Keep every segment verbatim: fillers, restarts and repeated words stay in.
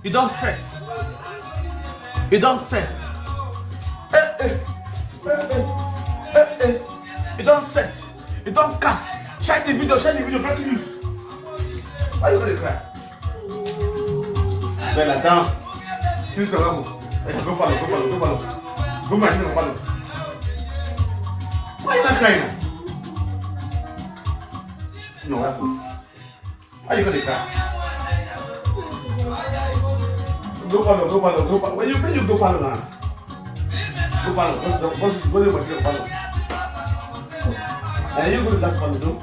E don set. E don set. Eh, eh, eh, eh, eh, eh. E don set. E don cast. Share the video, share the video, breaking news. Why you gonna cry? Bella, down. Since the level. Eh, go follow, go follow, go follow. Go my name, follow. Why you not crying now? See my wife. Why you gonna cry? Go follow, go follow, go follow. When you, when you go follow now. Go follow. What's the, what's the, what's the, go follow. And you go to that follow, no?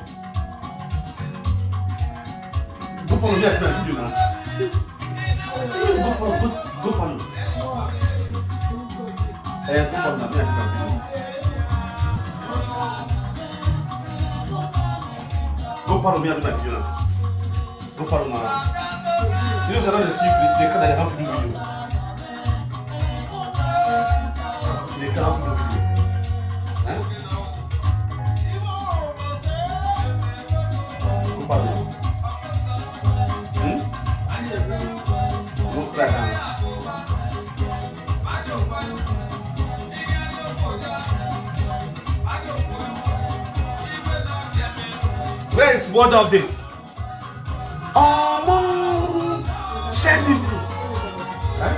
Go follow me, I tell you now. Go follow, go, go follow. Eh, go follow me, I tell you. Go follow me, I tell you now. Go follow me. You know, so I don't see you, please. They can't have to do with you. They can't have to do with you. Eh? Go follow. Hmm? No cry now. Where is what update? Omo, share the video. Eh?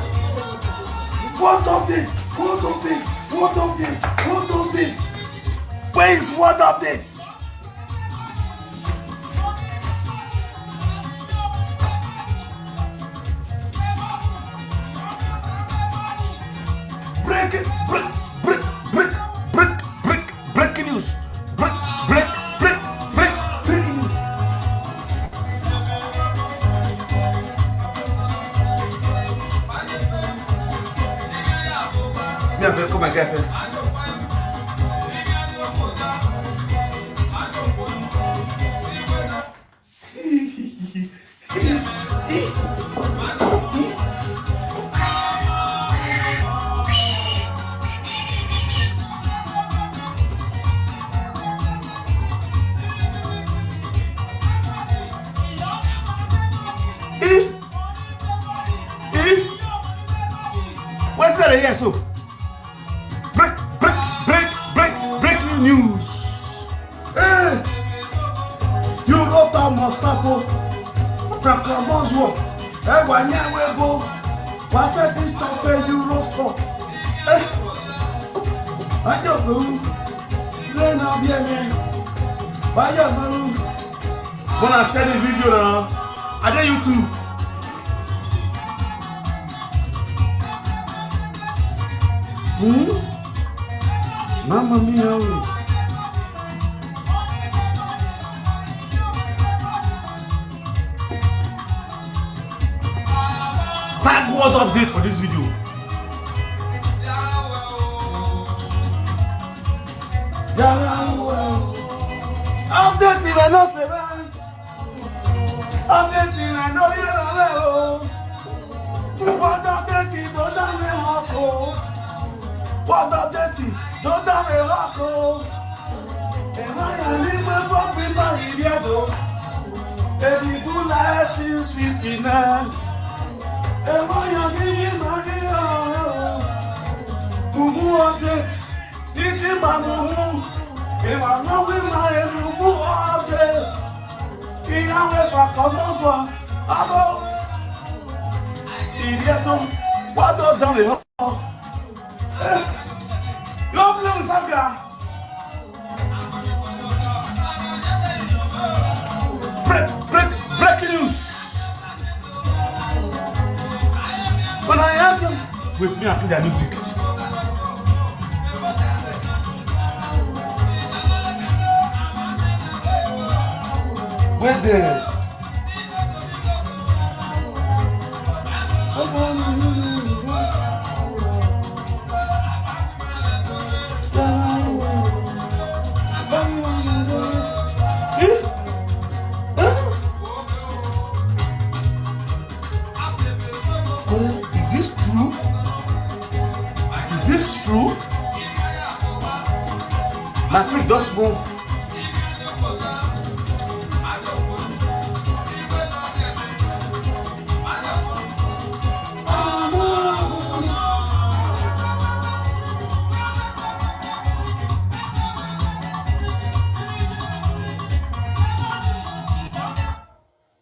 What update? What update? What update? What update? Where is what update? Break it, break, break, break, break, break, breaking news. Break, break, break, break, breaking news. Me, I feel come my guy first. Eh? Eh? Wetin I dey hear so? Break, break, break, break, breaking news. Eh! Europe town must stop o. Frank Moswo. Ewa nyawe bo. Wasa this stop a Europe town. Eh! Ajo go. Lena biene. Baya maru. Wanna share the video now? I dey YouTube. Hmm? Mamma mia. Oh. Tag word update for this video. Update if I no say man. Update if I no hear am well o. What update if don't done me hawk o? What update if don't done me hawk o? Am I a little fuck with my idiot o? Baby, do like since fifty-nine. Am I a little my ear? Mumu update. Iti mamumu, imamumu imaemumu update. Iyawe fakomoso, abo. Ilieto, wado dale ho. Eh, yo blue saga. Break, break, breaking news. When I have them, with me, I play their music. Where the Is this true? Is this true? My clip just go.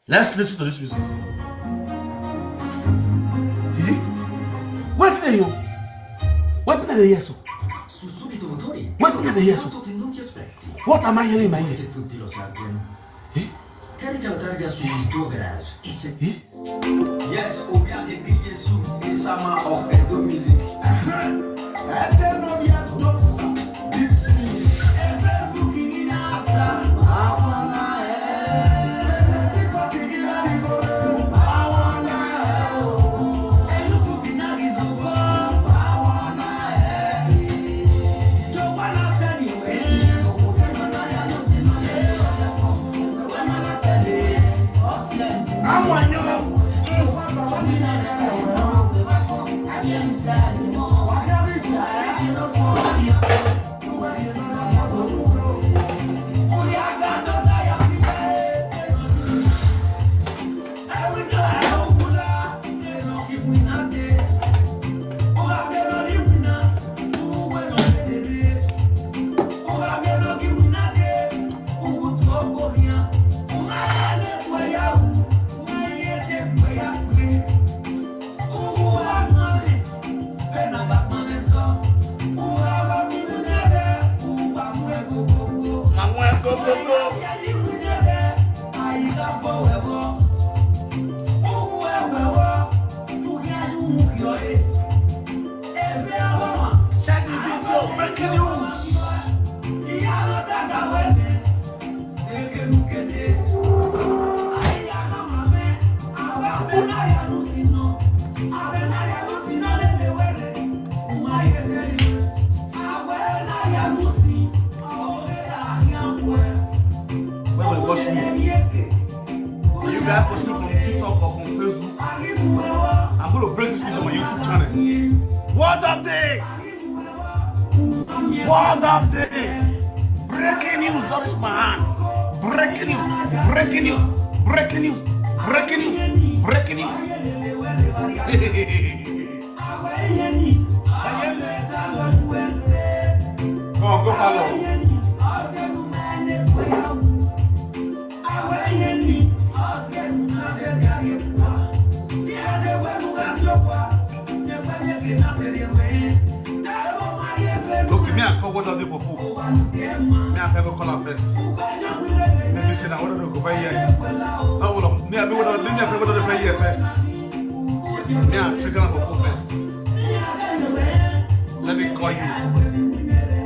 Let's listen to this music. Eh? Wetin dey here? Wetin dey here so? Su subito motori. Wetin dey here so? Ciò che non ti aspetti. What am I hearing in my ear? Che tutti lo sappiano. Eh? Carica la targa sul tuo garage. E se... Eh? Yes, we are the biggest suit in summer of Edo music. Eterno via dossa. Share the video, breaking news. When you watch me, you guys watch me from TikTok or from Facebook, I'm gonna break this news on my YouTube channel. What update? What update? Breaking news don reach my hand. Breaking news. Breaking news. Breaking news. Breaking news. Breaking news. Come on, go follow. Okay, me, I come, what are they for food? Me, I go call her first. Maybe say that, what are they go for here? No, hold on. Me, I be, what are, me, I go, what are they for here first? Me, I trigger her for food first. Let me call you.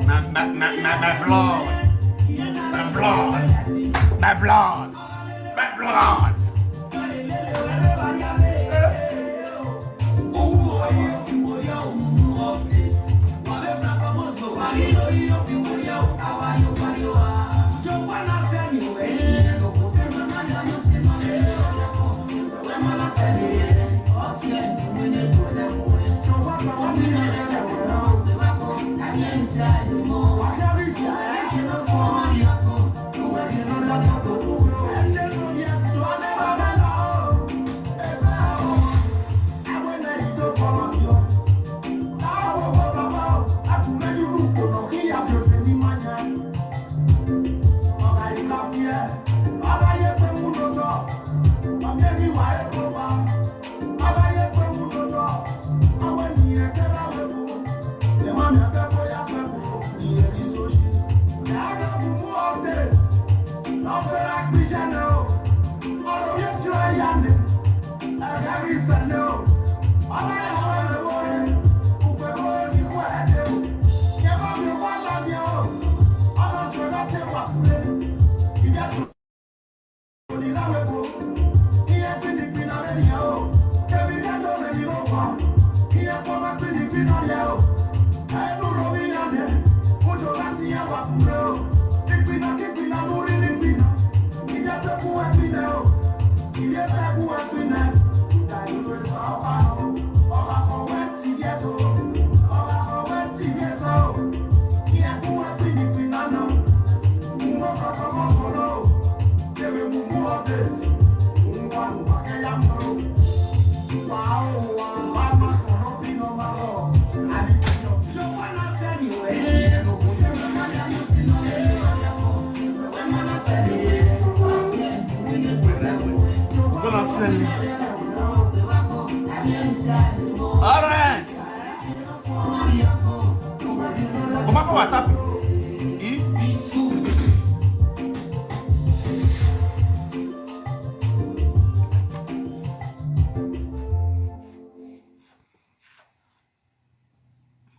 My, my, my, my, my blood. My blood. My blood. My blood.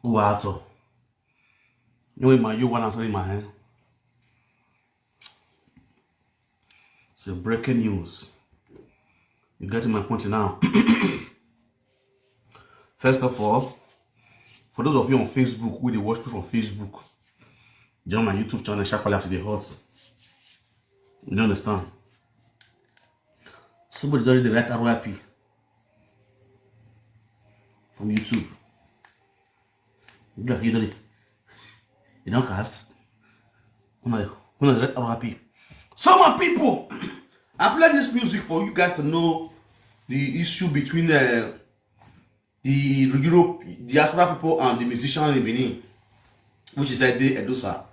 Who are to? You know my you want to my hand. It's a breaking news. You getting my point now? First of all, for those of you on Facebook, who dey watch me from Facebook, join my YouTube channel, Sharply as e dey hot. You don't understand? Somebody don dey write R I P from YouTube. You don't, you don't, you don't cast. Una, una dey write R I P. So my people, I play this music for you guys to know the issue between uh, the Europe diaspora people and the musician in Benin, which is Ede Edosa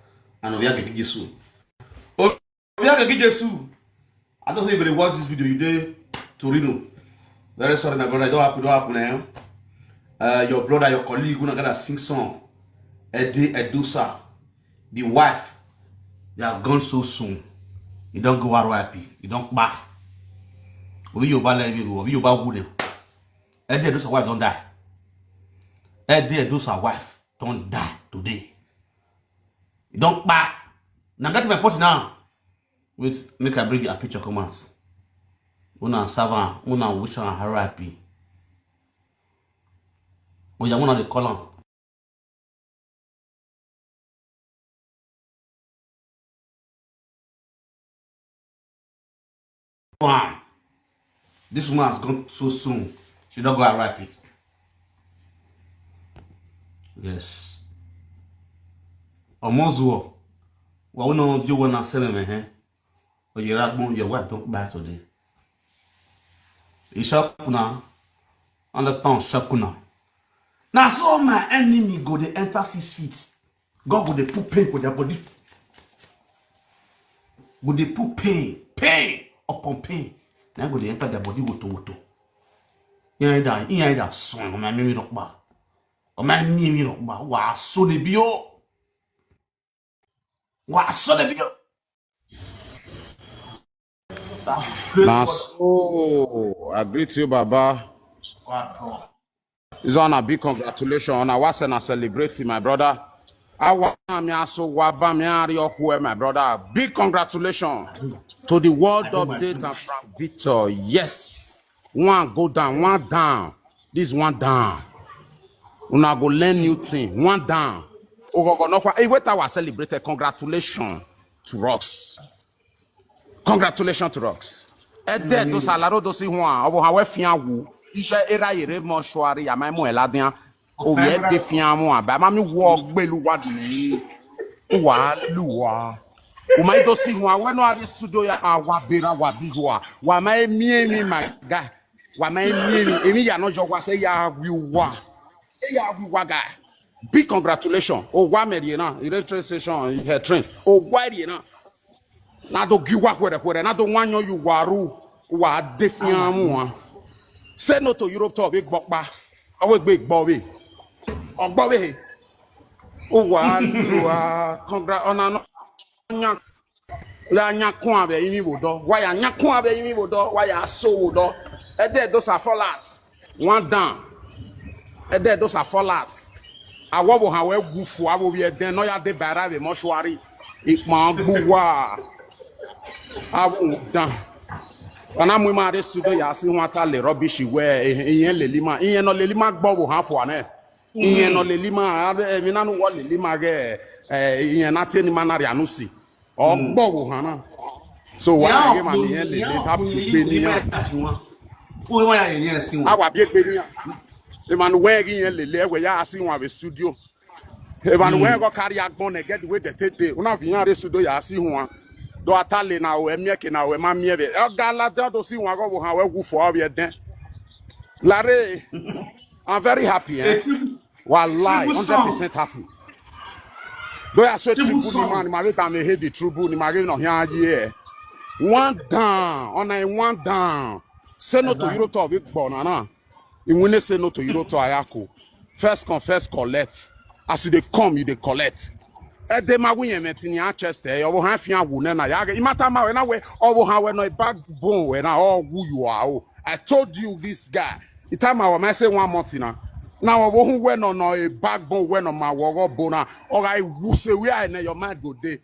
and Oya Gege Jesu. Oya Gege Jesu, I don't think you gonna watch this video. You dey Torino. Very sorry, my brother. It don't happen. Don't happen. Eh? Uh, your brother, your colleague, gonna gotta sing song. Ede Edosa, the wife, they have gone so soon. You don't go R I P. You don't back. Obi Yoba let me go. Obi Yoba who them. Ede Edosa wife don't die. Ede Edosa wife don't die today. You don't back. Now get my point now. Wait, make I bring you a picture comments. Una serve am, una wish am R I P. Oh yeah, una dey call am. One. This woman has gone so soon. She don't go R I P. Yes. Omozuo. Well, we know you wanna sell him, eh? Oyeragbon, your wife don't buy today. You shock now. And the town shock now. Now so my enemy go dey enter six feet. God go dey put pain for their body. Go dey put pain, pain upon pain. Now go dey enter their body woto woto. Ihe anyị da, ihe anyị da sụọ, ọ ma mmiri rọkpa. Ọ ma mmiri rọkpa. Wa so dey bio. Wa so dey bio. Na so I greet you, Baba. This one a big congratulations. Una wa say na celebrate, my brother. Awa mi aso wa ba mi ari oku, my brother. Big congratulations to the world update and Frank Victor. Yes. One go down, one down. This one down. Una go learn new thing. One down. Ogogo no kwa. Hey, wait, our celebrated. Congratulations to Rox. Congratulations to Rox. Ede Edosa laro do si hua. Obo ha we fian wu. Ise era yere mortuary ya mai mo eladian. O ye de fian mo aba ma mi wo gbelu wa ni. Wa luwa. O mai do si hua we no ari sudo ya a wa bera wa bi wa. Wa mai mi emi maga. Wa mai mi emi, emi ya no jo wa se ya wi wa. Se ya wi wa ga. Big congratulations. O wa me die na. Electric station, her train. O wa die na. Na do gi wa kwere kwere. Na do wa nyo yu wa ru. Wa de fian mo wa. Say no to Europe to be gbokpa. Awe gbe gbo we. Ogbo we. O wa lu wa. Congra ona no. Nya. Ya nya kun abe imi wo do. Wa ya nya kun abe imi wo do. Wa ya so wo do. Ede Edosa fall out. One down. Ede Edosa fall out. Awo bo ha we gu fu awo wi eden no ya de bara be mortuary. Ipan gbu wa. Awo down. Ona mu ma re sudo ya si won ta le rubbish we, iyen le lima. Iyen no le lima gbo wo ha fu ane. Iyen no le lima, abe, emi na nu wo le lima ge, eh, iyen na te ni ma na ri anu si. Ogbo wo ha na. So wa ye ma ni yen le le ta pe ni ya. O wa ya yen si won. Awa bi egbe ni ya. Emmanuel gi yen le le we ya si won ave studio. Emmanuel go carry agbon e get the way they take dey. Una fi yan re sudo ya si won. Do atale na o emi eke na o ma mi ebe. O ga la do si won go wo ha we wu fo o bi eden. Lare. I'm very happy, eh? Wallahi, hundred percent happy. Do ya so tribu ni man, ma we ta me head the tribu ni ma we no here. One down, on a one down. Say no to Euro to big bona na. Iwin say no to Euro to Ayako. First come, first collect. As you dey come, you dey collect. Ede ma win yẹn mẹtin ni a chest ẹ, ọwọ́ hàn fi hàn wò náà náà yàgẹ̀. Ìmọ̀ta ma wẹ̀ náà wẹ̀, ọwọ́ hàn wẹ̀ náà, backbone wẹ̀ náà, all who you are o. I told you this guy. Ìta ma wọ̀ máa ṣe one month náà. Now, I won't wear no, no, a backbone, wear no, my war, bona, or I will say, where I know your mind go day.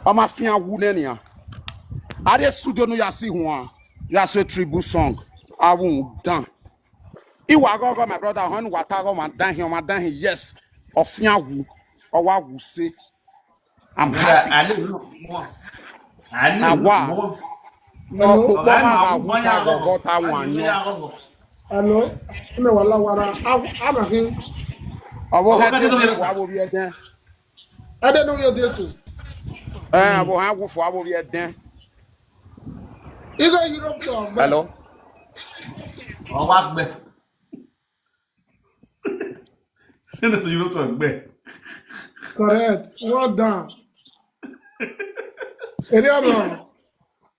I'm a fian wood anyhow. I just studio no ya see one. Ya say tribute song. I won't done. Iwa go go, my brother, hon watago, man, down here, man, down here. Yes. Or fian wood. Or what will say. I'm happy. I live no more. I live Awa. No more. No, Hello? but Ọ̀gá ẹ̀ man, máa I ń will bọ́yá talk ọ̀rọ̀. about that Á one. ní No. bọ́yá ọ̀rọ̀. Hello? Ẹ wà láwara. Àmàfin. Ọwọ́ Ọwọ́ ẹ ká dé dé lórí fún ẹ̀sán. Abo bíi ẹdẹ. Ẹ dẹ́nu yóò dé sùn. Ẹ ọwọ́ hàn wò fún Abo bíi ẹdẹ. Igo Europe to ọgbẹ́. Hello. Ọwọ́ àgbẹ̀. Sínú tó yúró tó ẹgbẹ́. Correct. Well done. Èrè ọ̀nà.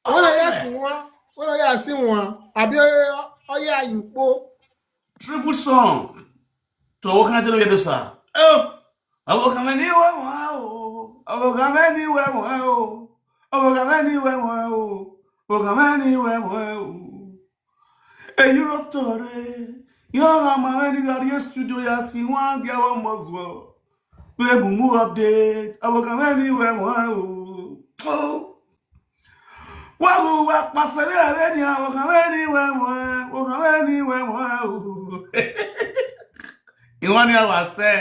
Wọ́n lọ yà sí wọn. Wọ́n lọ yà sí wọn. Àbí ọyẹ àyìnpó. Triple song. To ọwọ́ ká dé lórí ẹ̀sán. Ẹ o. Ọwọ́ kan mẹ́ ní ìwé wọn o. Ọwọ́ kan mẹ́ ní ìwé wọn o. Ọwọ́ kan mẹ́ ní ìwé wọn o. Ọwọ́ kan mẹ́ ní ìwé wọn o. Ẹ yúró tó rẹ̀. Yóò hàn máa mẹ́ ní gàrí studio ya sí wọn gẹ̀ wọ́n mọ̀ zọ. Pé mú mú update. Ọwọ́ kan mẹ́ ní ìwé wọn o. Oh. Wọ́n wá pàṣẹ bí ẹ̀rẹ́ ni àwọn kan mẹ́ ní ìwé wọn. Àwọn kan mẹ́ ní ìwé wọn o. Ìwọ́n ni àwọn àṣẹ.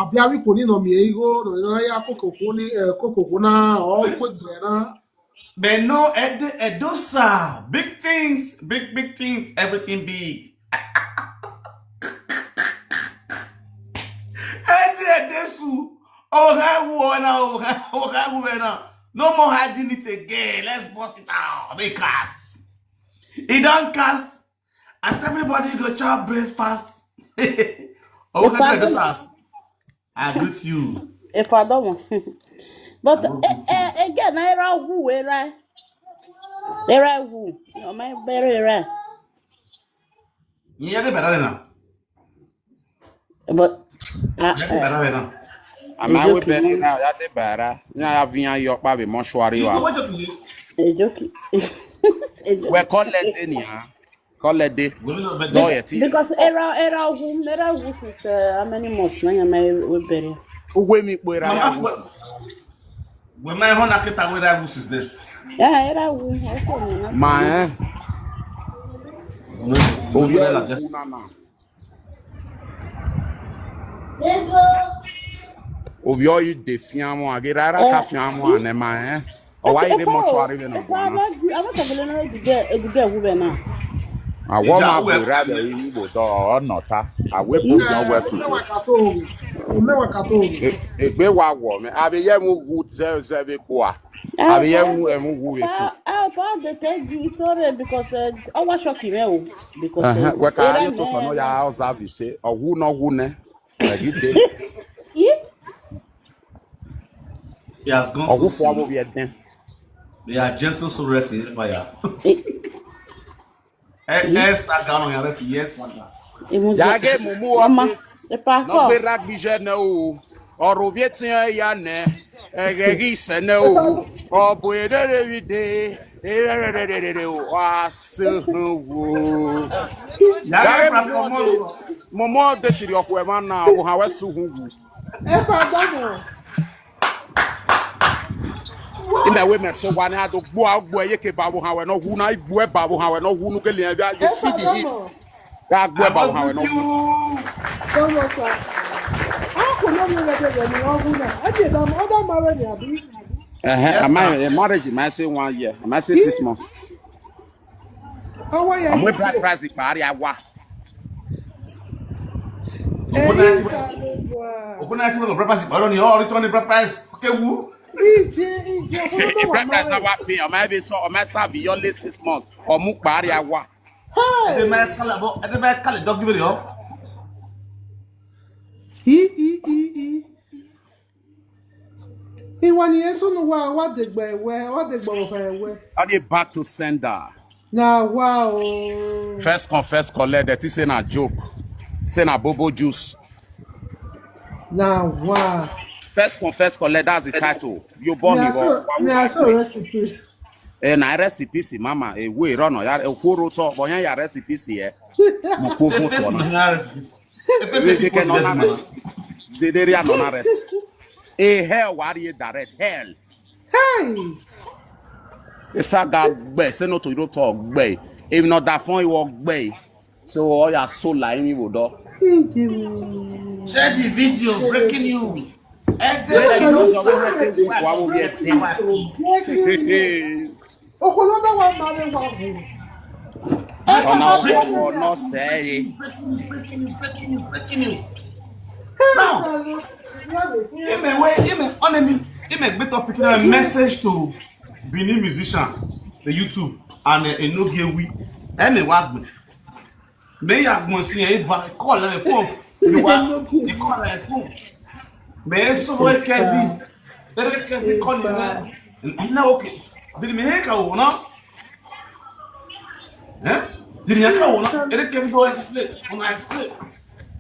Àbí awí kò ní nà mí èyí kó nà yà kókò kó ní kókò kó náà ọ̀ kó jẹ̀ náà. But no, Edo, Edosa, big things, big, big things, everything big. Edo, Edosu, oh, how we wanna, oh, how we wanna. No more hiding it again. Let's bust it out. They cast. He don't cast. As everybody go chop breakfast. Oh, If I Edosa, don't, I greet you. if I don't want. But I don't eh, greet you. Eh, again, I ra who era. Era who? No, my better era. Yeah, they better than now. But uh, Yeah, they better than now. Am I we Ejoki. Better now? Ya de bara. Ya ya via yo pa be mortuary You go wa. watch it. Ejoki. Ejoki. We call it any ah. Call it day. Go no No better. yet. Because era era who era who is uh, how many months na ya my we bury. Ugwe mi po era ya Mama, wusi. When my hon akita with that was is this. Yeah, era who also me na. Ma eh. Obi Obi o na na. Obi o yi de fiamo age rara ka fiamo ane ma eh. O wa ire mortuary be no bona. Ama ka bele na gbe gbe wu be na. Awo ma bu ra be yi bo do o no ta. Awe bu yo we tu. Mẹ́wàá kà tó o. Mẹ́wàá kà tó o. Egbe wa wo me. Abi ye mu gu ze ze be ko a. Abi ye mu e mu gu be ko. Pa ah pa de te gi sorry because uh, our shock me o because Uh-huh. uh, We ka era ari to fa no me ya observe say ogu no gu ne. Agi de. Yi? He has gone so Ogu fo abo serious. Bi eden. They are gentle so rest in fire. Eh, Eh, eh, saga no ya rest, yes, saga. Emu Ya je. Ge mu mu Mama, update. e pa No ko. be rugby je ne o. Oro vie tin ya ne. Ege gi se ne o. Obo ere wi de. Ere re re re re o. Wa se wo. Ya Ya get Ge from mu mu Komodo. update. Mo mo update ri oku e ma na o ha we su hu gu. Ẹ pa dọ́mọ̀. Ime we me so wa ne ado gbo agbo ye ke ba wo ha we no hu na igbo e ba wo ha we no hu nu ke le ya you Ẹ pa feel the heat. dọ́mọ̀. Ya gbo e I ba wo was ha we with no hu. you. Dọ́mọ̀ sà. A kò lómi ẹlẹ́dẹ̀ rẹ̀ ní ọdún náà. Ẹ jẹ́ ìdánwò, ó dá máa rẹ̀ ní àbí? Eh, Yes, am I ma. A marriage? Am I say one year? Am I say six months? Owó yẹn Am we yìí. Bride price ipaari awa? Ẹyin ta ló wà? Okuna ti wọ́n breakfast, but on your return the breakfast. Okay, who? Ìjì ìjì ọkùnrin tó wà Bride price na máa wa pay. Am I be so? Am I serve your list six months? Or mu paari awa? Ẹni máa kálẹ̀ bọ́, ẹni máa kálẹ̀ dọ́gí bèrè ọ́. Í í í í. Ìwà nìyẹn sọnù wá wá dègbà ẹ̀wẹ́ wá dègbà ọ̀fà ẹ̀wẹ́. And it back to sender. Na wá o. First come, first collect. That is say na joke. Say na bobo juice. Na wá. First come, first collect. That's the title. You born May I me. so may I so rest in peace. Eh, na rest in peace, mama. Eh, we run on ya, eh, kuro to, but ya rest in peace, eh. Mo ko mo to na. They, they can on rest. They, they are on rest. Eh, hell, what you direct? Hell. Hey! Esa ga gbe, se no to iro to gbe. If not that phone, you walk gbe. So all your soul like me would do. Thank you. Share the video, breaking news. Breaking news of everything we want, we are doing. Breaking news. Okolodo wa mare wa wu. Ọ̀nà ọ̀wọ̀ náà sẹ́yìn. Breaking news, breaking news, breaking news, breaking news. Now, Ime we, ime, on me, ime gbé topic na message to Benin musician, the YouTube, and uh, Enogewi. Ime wa gbe. Me ya gbon si e ba call e phone. You wa, you call e phone. Me so we Kevin. Let Kevin call him. And now okay. Did me hang out now? Eh? Did you hang out now? Let Kevin go explain. When I explain.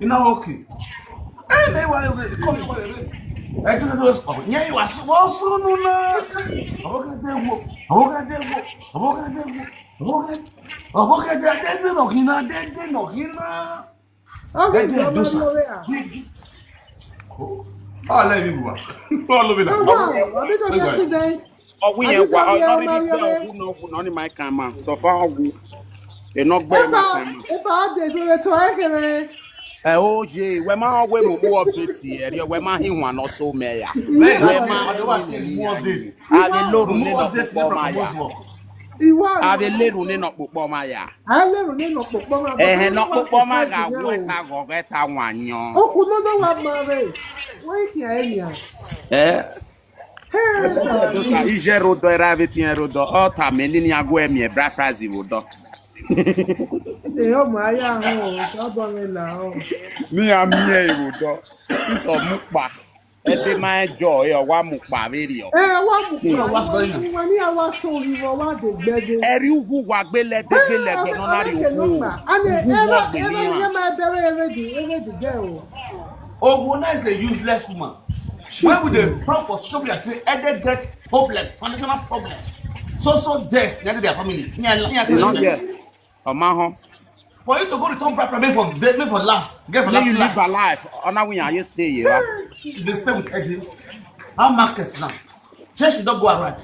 You know okay. Eh, me wa we come for e. I do those. Oh, yeah, you are so so no na. Aboka de wo. Aboka de wo. Aboka de wo. Aboka. Aboka de de de no kina de de no kina. okay, Ẹ jẹ́ ọmọ ẹ̀dọ́sà. mi ò rí à. Oh, let me go. Oh, let me Ó go. wà ó, àbí tó bí Ẹgbẹ́. accident. Ọwọ́ yẹn wà, ọ̀nà rí bí bẹ́ẹ̀ ọ̀hún náà ọ̀hún náà ní my camera. So far, ọ̀hún. Iná gbẹ́ my Epa, camera. epa, ade do le to ekele. Ẹ ó ṣe, wẹ́ máa wé mò ń update ẹ̀ rí, wẹ́ máa hìn wọn lọ só mẹ́yà. Wẹ́ máa Adéwà ti mú update. Ave lóru Mú nínú update púpọ̀ nípa máa yà. Moswork. Ìwọ. Ave lóru nínú púpọ̀ máa yà. Ai lero ni no popo ma. Ẹ̀hẹ̀n náà púpọ̀ máa yà wọ́ ẹ̀ta gọ̀gọ̀ ẹ̀ta wọn yan. Okolodo wa mare. Wọ́n kì í ẹ̀ yà. Ẹ Hey, Dosa, ije rodo era vetin rodo. Ọta mi ni ni agwọ emi e bra prize rodo. Èèyàn máa yà hàn ọ́, sábà mi là ọ́. Mi a mi e rodo. Iso mu pa. Ebe ma ejo e wa mu pa verio. Ẹ wá mú Kí ló wá sọ yìí? Wọ́n ní àwa sọ ìwọ wá dé gbẹ́dẹ́. Eri ugwu wa gbele de gbele gbe no na ri ugwu. Ugwu wa gbele Ẹni ya. yẹn máa bẹ̀rẹ̀ eré di eré di jẹ́ o. Ogbona is a useless woman. When we dey talk for social media, say Ede get problem, foundational problem. So so death, na their family. Me, I, me, I You no get. Omaho. For you to go return bribe, bribe for, for last, get for Let last you live life. A life. Ona we are stay here. You dey stay with Ede. How market now? Church don go around.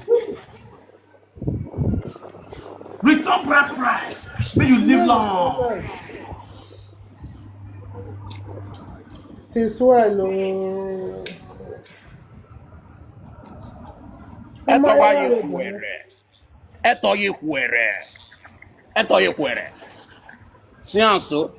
Return bride price. Make you live long. This one, oh. Eto wa ye kwere. Eto ye kwere. Eto ye kwere. Sianso.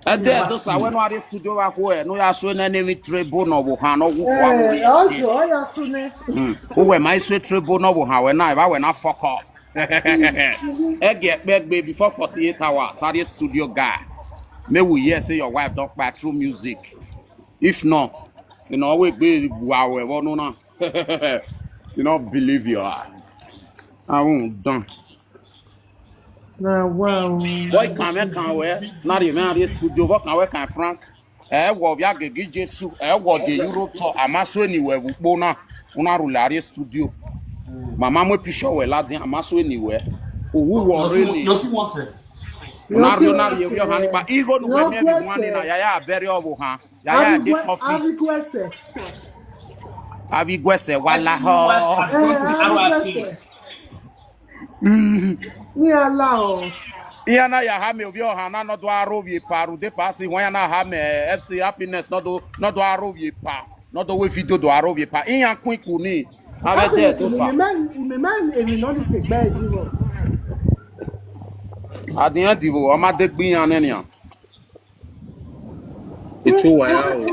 Ede Dosa we no are studio wa ko e no ya so na name trebo no wo ha no wo fo Eh, awo. ọjọ́ ọ̀yà súnni. Mm. Wo we my sweet trebo no wo ha we na ba we na fuck up. Ege pe gbe before forty-eight hours. Are studio guy. May we hear say your wife don kpai through music. If not, you know we gbe wa we wo no na. You no believe your eye. I won't done. Na wa o. Boy, can we, can we? Not even at the studio. What can we, can Frank? Eh, wo bia gegi Jesu. Eh, wo de Europe tour. Amaso anywhere we bona. Una rule at the studio. Mama mo picture we la din. Amaso anywhere. Owu wo really. You see one thing. Una ri una ri yo hani ba. Igo nu we me bi one na ya ya bury owo ha. Ya ya de coffee. Abikwese. Abi gwese wala ho. Has gone to R I P. Ní ala o. Iya na ya ha me obi oha na no do aro wie pa ru de pa si wan ya na ha me F C happiness no do no do aro wie pa no do we video do aro wie pa iya kun ku ni. Abe de Dosa. Ìmẹ̀mẹ́ ìmẹ̀mẹ́ èmi náà ní pègbẹ́ ìdúró. Adiyan divo o ma de gbin yan ne niyan. It's too wild.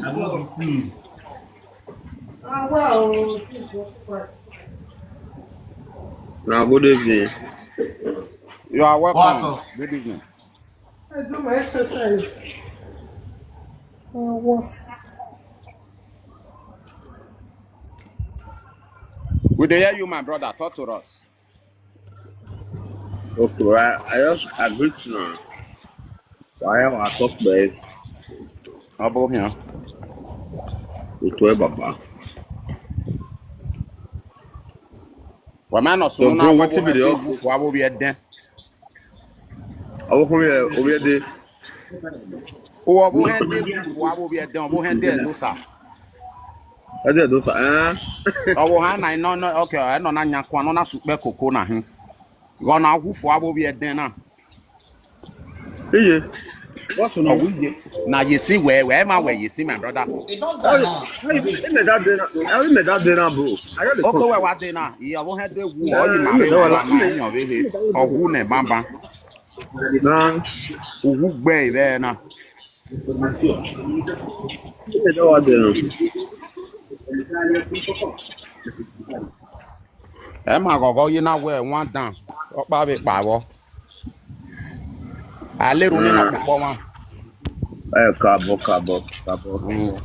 Everybody. Àwa o, Jesus Christ. Now, good evening. You are welcome. What else? Good evening. I do my exercise. Àwa. We dey hear you, my brother. Talk to us. Okay, I, I just agree to now. Why am I talk, babe? Abo here. Utoe Baba. Wama no So, sunu na bro, wo wetin be the hende update? fu abo bi eden. Awoko ye, obi ede. Wo abo hende fu abo bi eden, wo hende do sa. Ede do sa, eh? Owo ha na no no, okay, e no na nya kwa no na supe koko na hin. Go na hu fu abo bi eden na. Iye. What's your name? Owo ye. Na ye si we we ma we ye si, my brother. It don't How die you, now. how you, how you make that day now? How you make that day now, bro? I got the Okay, we call. wa de na. Ye wo hende wu Yeah, o yi you ma make he that wa one. ma You he make, yo ve you he. make that one. Owu ne bamba. Nah, Owu gbe ve na. you make that one there now. E ma gogo ye na we one down. Opa ve pa wo. Ale ru ni na Nah. pupo wa. Eh, kabo, kabo, kabo. Mm.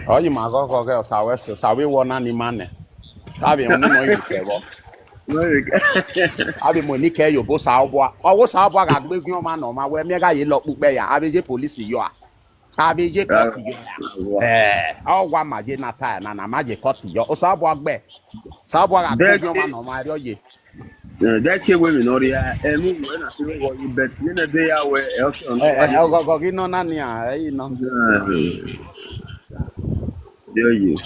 O yi ma gogo ge o sa we so, sa we wo na ni mane. Abi mo ni mo yi ke wo. Very good. Abi mo ni ke yo bo sa obua. Owo sa obua ga gbe gun ma no ma we mi ga ye lo pupe ya. Abi je police yo a. Abi je Uh, court yo ya. Eh, o wa ma je na ta na na ma je court yo. O sa obua gbe. Sa obua ga gbe that gun ma kid, no ma ri oye. uh, that kid women or yeah, and me when I feel what you bet in the day I wear else on Eh, eh, what ogogo gi no na ni a, eh, no. Yeah, you.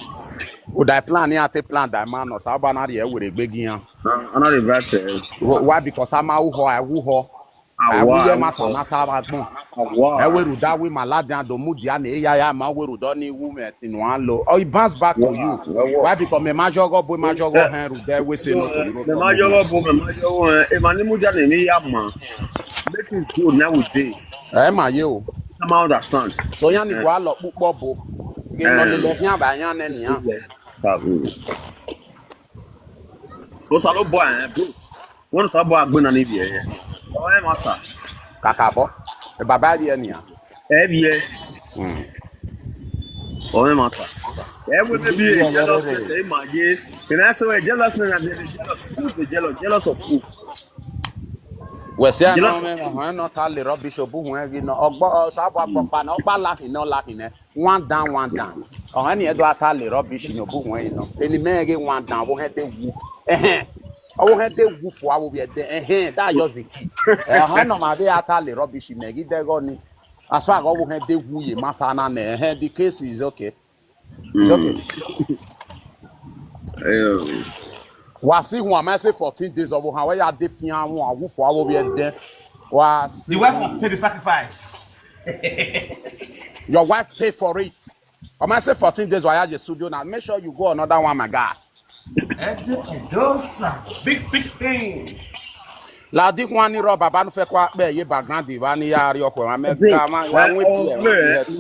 O da plan ni a te plan da ma no sa obua na ri e were gbe gi ya. Uh, another verse. Eh, Why? Because ama u ho, e wu ho. E wu ye Awa, mata na ta ba gbon. E awa. we ru da we ma la dan do mu dia ne ya ya ma we ru do ni wu me ti no an lo. Oh, it bounce back to you. Wow, wow. Why? Because me ma jogo bo ma jogo hen ru de we se no to Me ma you. jogo bo, me ma jogo. E ma ni mu ja ni mi ya ma. That is good now with day. E ma ye o. I understand. So ya ni gwa lo pupo bo. Ge no le le hia ba ya ne ni ya. O sa lo bo, eh, bro. Won sa bo agbe na ni bi, eh. O e ma sa. Kaka bo. E baba bi e ni ya. E bi e. Mm. O e ma sa. E we be bi jealous, e ma je. Can I say we jealous na, they jealous? Who they jealous? Jealous of who? We se no Jealous. me me ho no ta le rubbish obu hu e gi no. Ogbo o sa bo agbo pa na o pa la ki no la ki ne. One down, one down. O he ni e do ata le rubbish ni obu hu e no. Eni me e gi one down bo he de wu. Eh eh. O he de wu fu awo bi e de. Eh eh. That just the key. Eh he no ma be ata le rubbish me gi de go ni. As far as o he de wu ye mata na ne. Eh eh. The case is okay. It's okay. Eh, Wa si hu am say fourteen days of how ya de fi an won awu fu awo bi e de. Wa si The wife will pay the sacrifice. Your wife pay for it. Am I say fourteen days wa ya je studio now? Make sure you go another one, my guy. Edo, Edosa. Big, big thing. La di kwa ni ro baba nu fe kwa pe ye background di ba ni ya ri oko ma me bro, ka ma wa eh, we ọmọ bi e mi, wa bi e.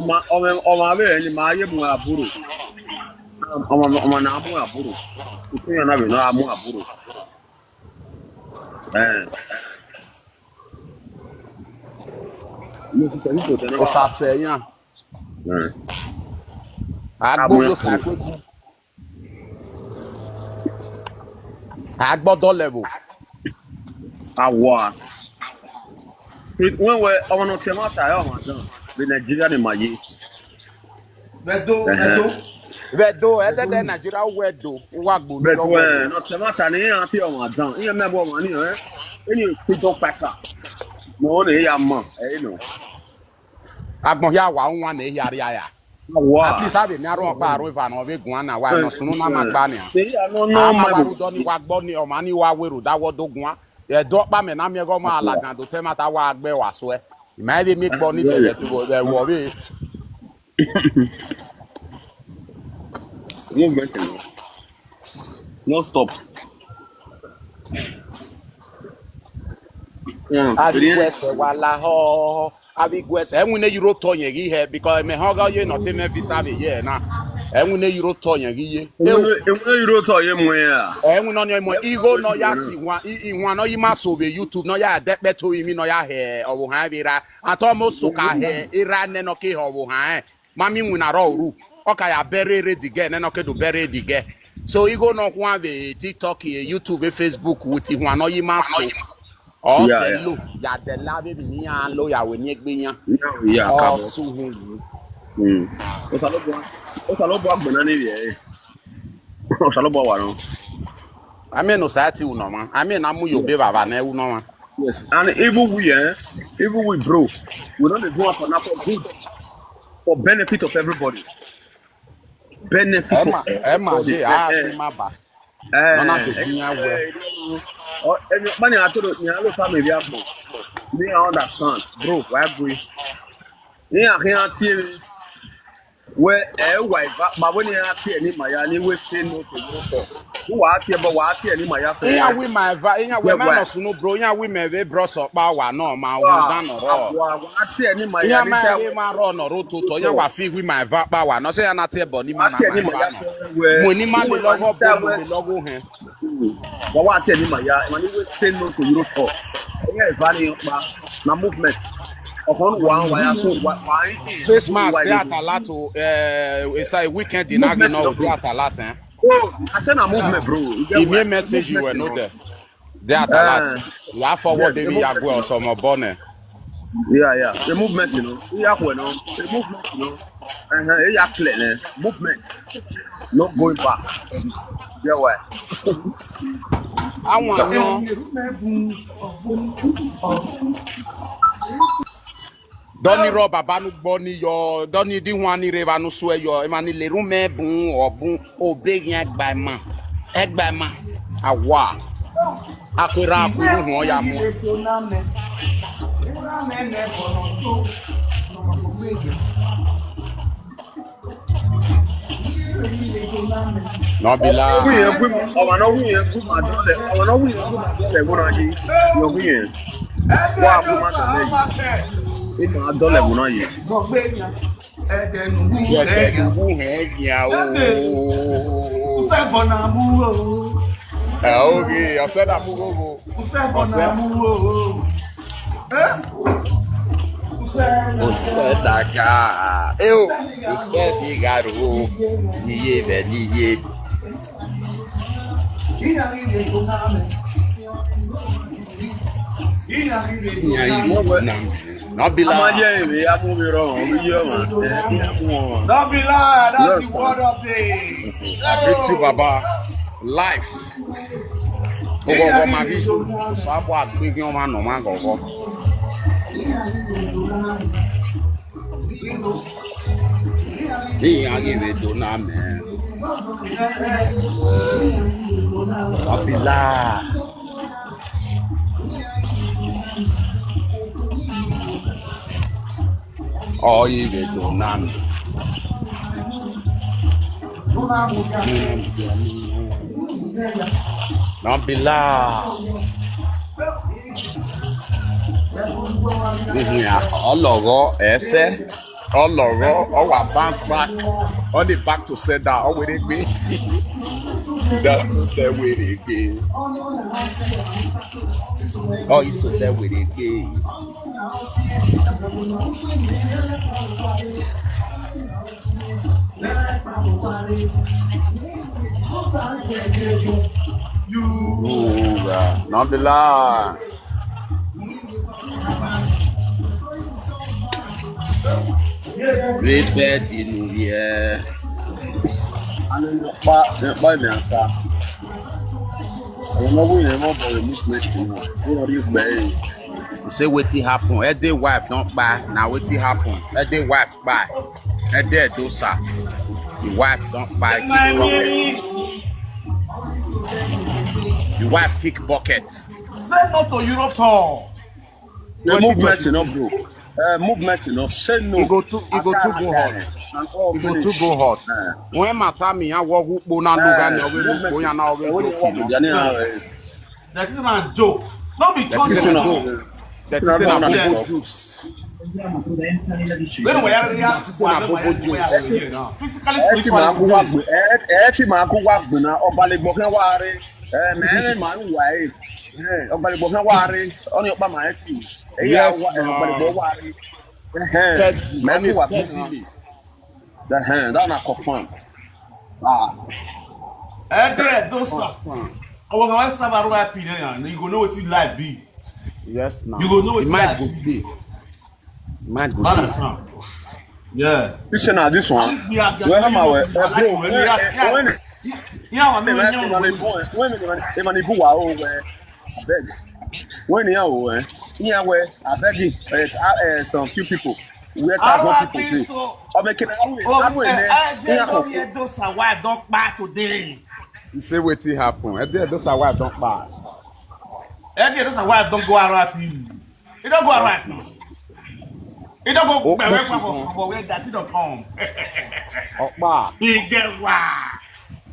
ma, ọmọ, ọmọ mi ni ma ye mu àbúrò. Ọmọ, ọmọ na mu àbúrò. Iṣẹ́ yẹn náà bẹ̀ náà mu àbúrò. Eh. Mo ti sọ wípé òtẹ́ O náà. sa se yan. Eh. Agbo yo sa ko. Agbo do level. Awa. When we ọmọ náà tẹ máa tàyà ọmọ náà, the Nigeria ni màá yé. Vedo, Uh-huh. Vedo. Vedo, e de de Nigeria wedo, wa gbo ni But lo when wedo. Not tẹ máa tà ní yẹn àti ọmọ àdán, ìyẹn mẹ́bọ̀ ọmọ ní ẹ̀, ẹni freedom fighter. Mo ní ìyá mọ̀, ẹ̀yìn nù. Agbon ya wa nwa na ya ri aya. Awa. At least abi mi aro pa aro ifa no be gun na wa no sunu na ma gba ni. Ṣé ìyá náà náà Ama máa wa bọ̀? ru do ni wa gbo ni o ma ni wa we ru da wo do gun. E do pa me na mi go ma ala gan do te ma ta wa gbe wa so e. Ma be mi gbo ni de de tu wo be wo be. Wọ́n bẹ̀ tẹ̀ wọ́n. No stop. Yeah, Abi torí ẹ̀. kwese wa la ho. Abi kwese. E nwune euro to yen gi he because me ho ga ye no te me visa be ye na. E nwune euro to yen gi ye. Èmi ló yúró tọ̀ yé mu yẹn à. E nwune no mo igo no ya si wa i wa no yi ma so be YouTube no ya de pe to mi no ya he o wo ha be ra. Ato mo so ka he ira ne no ke ho wo ha e. Ma mi nwuna ro ru. O ka ya bere re di ge ne no ke do bere di ge. So igo no kwa be TikTok, e, YouTube, e, Facebook with i wa no yi ma so. O Yeah, se yeah. Lo ya de la be mi ni ya lo ya we ni egbe yan. Yeah, O káàbọ̀. su hu. Mm. Ó sá ló bọ́, ó sá ló bọ́ àgbẹ̀ náà níbi ẹ̀. Ó sá ló bọ́ wà náà. I mean, no society, no man. I mean, I'm your baby, I never know, man. Yes, and even we, eh, even we, bro, we don't do am for now for good, for benefit of everybody. Benefit Emma, of Emma, everybody. yeah, I Eh, agree, my bad. eh, No, not eh, the thing I wear. eh, oh, eh, money I told you, I told family, we have more. Me, I understand, bro. Why we? Yeah, here, T V. Where, eh, why? But when you are here, ni Maya, ni we say no to you for. Who are here, but who are here, ni Maya for? Iya we my va, iya we Yeah, man why? No suno bro, iya we me ve bro so pa wa no ma wo Wow. dan no ro. Wow, who are here, ni Maya? Iya Ni ma tell we us. ma ro no ro to to, iya wa fi we my va pa wa. No say ya na te bo ni ma na Ati ẹni my mọ̀ ya va sọ no. wẹ́. Mo ni ma le logo bo mo le logo hen. Wọ́n wá ati ẹni mọ̀ ya, wọ́n ní wé say no to Europe. Ẹ̀yẹ́ ìbá ni pa na movement. Ọ̀kan wà á wà á so wà á ń Face mask, they at a lot to, uh, it's a weekend in Agino, they at a lot, eh? Oh, I say na movement, bro. You get If me why? Message you were Movement, not you know. There. They at a lot. Eh, You have forward yeah, the the me ya movement, go you know. Some bonnet. Yeah, yeah. The movement, you know. Yeah, well, no. The movement, you know. Uh-huh. Yeah, clear, eh. Movement. No going back. Yeah, why? I want you. Doni ro baba nu gboni yo, doni di wan ni re ba nu sue yo, e ma ni le ru me bun o bun o be yan gba ma. E gba ma. Awa. Akwera akuru hu ya mo. No be lie. Wúyẹn kú, ọmọ náà wúyẹn kú màá dọ́lẹ̀, ọmọ náà wúyẹn kú màá dọ́lẹ̀ wọ́n náà yé. Yọ wúyẹn. Wọ́n á kú má dọ́lẹ̀ yìí. Ẹ máa dọ́lẹ̀ wọ́n náà yé. Yeke du wu he ya o. Eh, okay, I said that move over. Ose daga. Eu, ose diga ro. Niye be niye. No be A máa lie. Jẹ́ èrè amúmirọ̀ ọ̀hún yí ọ̀mà. Ẹ kí á mú wọn. No be lie, that's Yes, the word of I greet you, Baba. Life. Ogogo ma bi. So abo agbegin o ma no ma gogo. Ni agi be do na me. Abila. Oyi be do na me. No be lie. Ọlọrọ ẹsẹ. Ọlọrọ, ọwà bounce back. Ọ dey back to sender. Ọ were gbe. That tẹ were gbe. Ọ iso tẹ were gbe. Ura, no be lie. Great bed in here. Pa, pa mi ata. Àwọn ọmọ wúyẹn mọ̀ bọ̀rọ̀ movement kan náà. Ó lọ rí ìgbẹ́ yìí. He say wetin happen. Ede wife don kpai. Na wetin happen. Ede wife kpai. Ede dosa. The wife don kpai. Kick pocket. The wife kick bucket. Say no to Europe tour. The movement, you know, bro. Uh, movement, you know, say no. E go too, e go too go hot. And all E go too finish. go hot. Uh, When matter me, I walk up on and look at me. Owe look on and owe look on. Movement, you know, eh, That is not joke. No be That is church. a no. joke. That is a No, no, bobo no. Juice. When we are real, That is a bobo juice. Physically, ẹ ti máa kó wá spiritually. gbìn, ẹ ẹ ti máa kó wá gbìn náà, ọba lè gbọ́ kẹ́ wá rí. Ẹ mẹ́rin máa ń wà ẹ́. Ẹ, ọba lè gbọ́ kẹ́ wá rí. Ọ ní ọba máa ẹ tì. Ẹ yà Yes, wá, ẹ, ọba lè gbọ́ wá rí. Ẹ, Steady. mẹ́rin Only kó wá gbìn steadily. náà. Ẹ, that na confirm. Ah, Eh, there, those are. I was going to say about what I pin there, you go know what life be. Yes, now. You go know It wetin might that go is. Be. It might go Man, be. Understand? Yeah. this one, this one. We are Well, I'm aware. Uh, bro, when, when, Yeah, I mean, when you when they go, when they when they go, wow, eh, abeg. When you oh, eh, yeah, where abeg, eh, uh, uh, some few people, where thousand people dey. Abeg, can I wait? I wait, eh, yeah, those are why I don't buy today. You say wetin happen? Eh, those are why I don't buy. Eh, those are why I don't go around you. E don go arrive now. E don go gbẹ̀wẹ́ for for where that thing don come. Ọ̀pá. E get wa.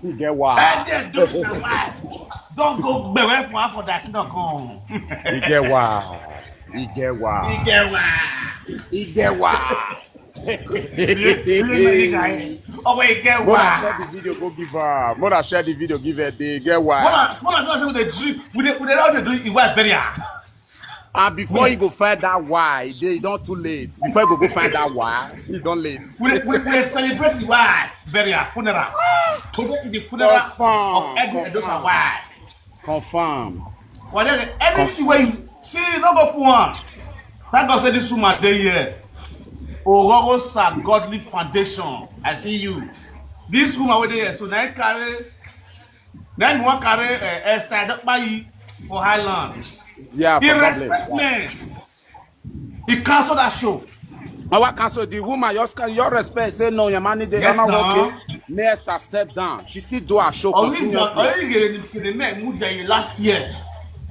E get wa. Ẹ jẹ́ don survive. Don go gbẹ̀wẹ́ for for that thing don come. E get wa. E get wa. E get wa. E get wa. Ọmọ e get wa. Mona share the video, go give her. Mona share the video, give her. Dey get wa. Mona, Mona, Mona say we dey drink. We dey, we dey, how dey do e wife burial. And before you go find that why, they don too late. Before you go, go find that why, e don late. We dey, we dey, we dey celebrate the wife burial, funeral. Today is the funeral of Edo Edosa wife. Confirm. Well, then, anything wey you see, no go put one. Thank God say this woman dey here. Ororosa Godly Foundation. I see you. This woman wey dey here, so na him carry, na him wan carry, eh, Esther Adepayi for Highland. Yeah, he for respect me. He cancel that show. Our cancel the woman, your scan, your respect. Say no, your money dey. Yes, no. Okay. May Esther step down. She still do her show continuously. Only the, only the, the, the men who dey last year.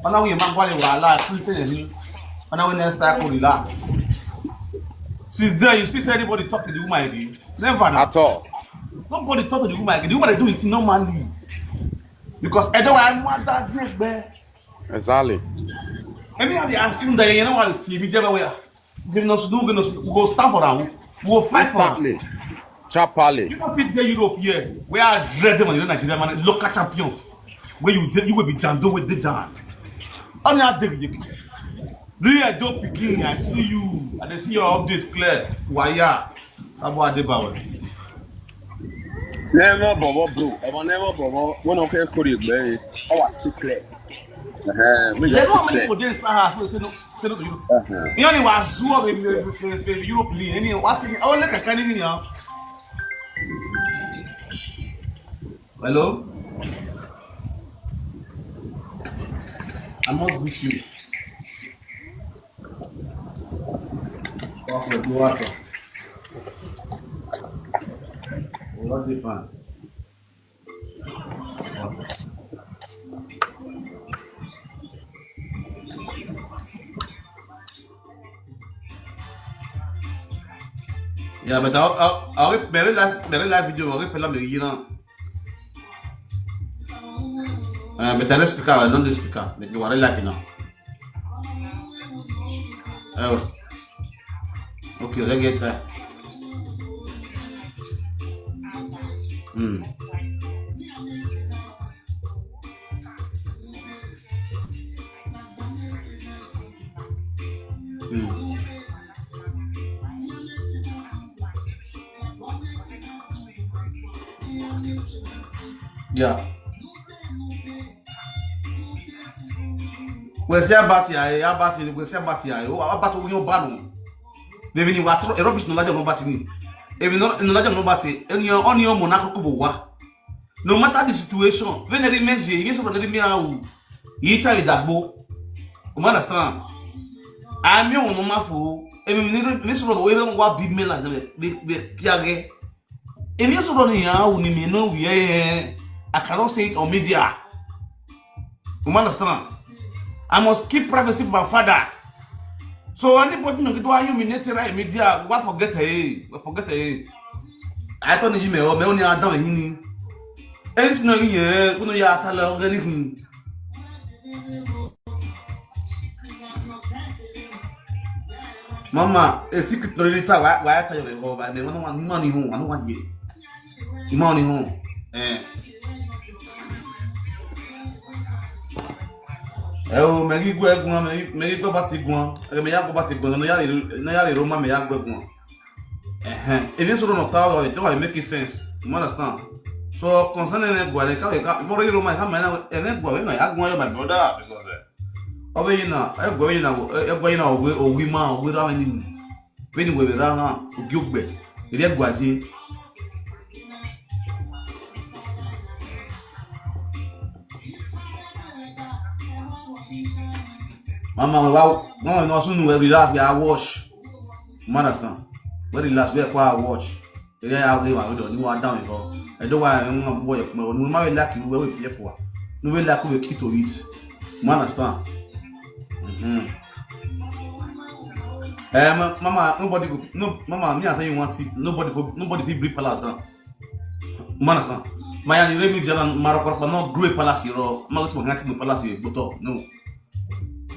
Ona we man kwale wahala. Please say ni. Ona we next time go relax. Since there, you see say anybody talk to the woman again? Never now. At all. Nobody talk to the woman again. The woman dey do it normally. Because Edo wa mother dey. Exactly. Anyhow, they assume that you know what T V everywhere. Give us, no, give us, we go stand for am. We go fight for am. Instantly. Chapale. You no fit dey Europe here. We are ready when you Nigeria man, local champion. Where you dey, you will be Jando with the Jan. Only how dey with the real Edo pikin. I see you. I dey see your update clear. Waya. Abo Adebawe. Never bobo, bro. Ever never bobo. When okay, Korea, man. Our still clear. Uh-huh. We just clear. There's no many people dey inside house wey say no, say no to Europe. Uh-huh. You only was zoo of a Europe league. Any what's in? Oh, look at Canada now. Hello. I must beat you. What for do what? What different? Yeah, but I, I, I will very live, very live video. I will play me, you know. Uh, but I don't speaker, I don't speaker. But you are live now. Oh. Okay, so get that. Hmm. Hmm. Yeah. Kwesi abati ya, eh, abati, kwesi abati ya, eh, o, abati o yan banu. Baby ni wa tro, e rubbish no lajo no bati ni. Ebi no, no lajo no bati, eni o, oni o mo na ko bo wa. No matter the situation, when there remains ye, yes, but there remain how. Yi ta idagbo. You understand? I mean, one of my fool. Ebi ni, ni so we wa big men like that. Be, be, piage. If you saw the how ni me know we, eh, I cannot say it on media. You understand? I must keep privacy for my father. So anybody no get why you me right media, why forget hey, why forget hey. I thought you me, me only Adam and Yini. Anything no here, we no ya tell anything. Mama, a secret no really tell why, why I tell you the whole, but me, I don't want money home, I don't want you. Money home. Eh. Eh, oh, me gi gwe gun, me, me gi go bati gun. Eh, me ya go bati gun, no ya le, no ya le Roma, me ya gwe gun. Eh, eh. If you sort of not tell, it don't make sense. You understand? So, concerning the Gwa, the Kawe, for you, my, how many, and then Gwa, you know, I go, my brother, because, eh, over you now, I go, you know, I go, you know, we, or we man, we don't need. When we run out, we give back. If you go, Mama, we wa, mama, no soon we relax, we are wash. You understand? We relax, we are watch. Ere ya re wa do ni wa down ko. E do wa en mo boy ko, no ma we like you, we fear for. No we like we keep to it. You understand? Mm-hmm. Eh, ma- mama, nobody go, no, mama, me I tell you one thing, nobody go, nobody fit bring palace down. You understand? My and me jana maro ko no great palace ro. Ma go to palace ro, but no.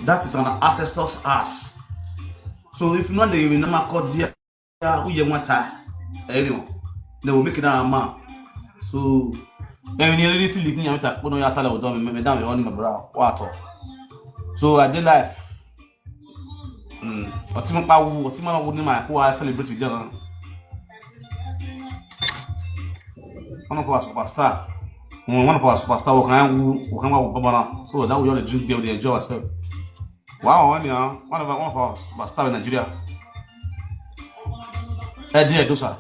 That is an ancestor's house. So if not, they will never cut there. Yeah, who you want to? Anyway, they will make it a man. So, and when you really feel it, you have to put on your talent with them, me down with only my bra. What? So I did life. Mm. Ọtí mo pa wu, ọtí mo wu ni ma ko wa celebrate with them. One of our superstar. Mm, one of our superstar, we can we can go Barbara. So that we all drink there, we enjoy ourselves. Wow, one, yeah, one of our, one of our superstar in Nigeria. Eddie Edosa.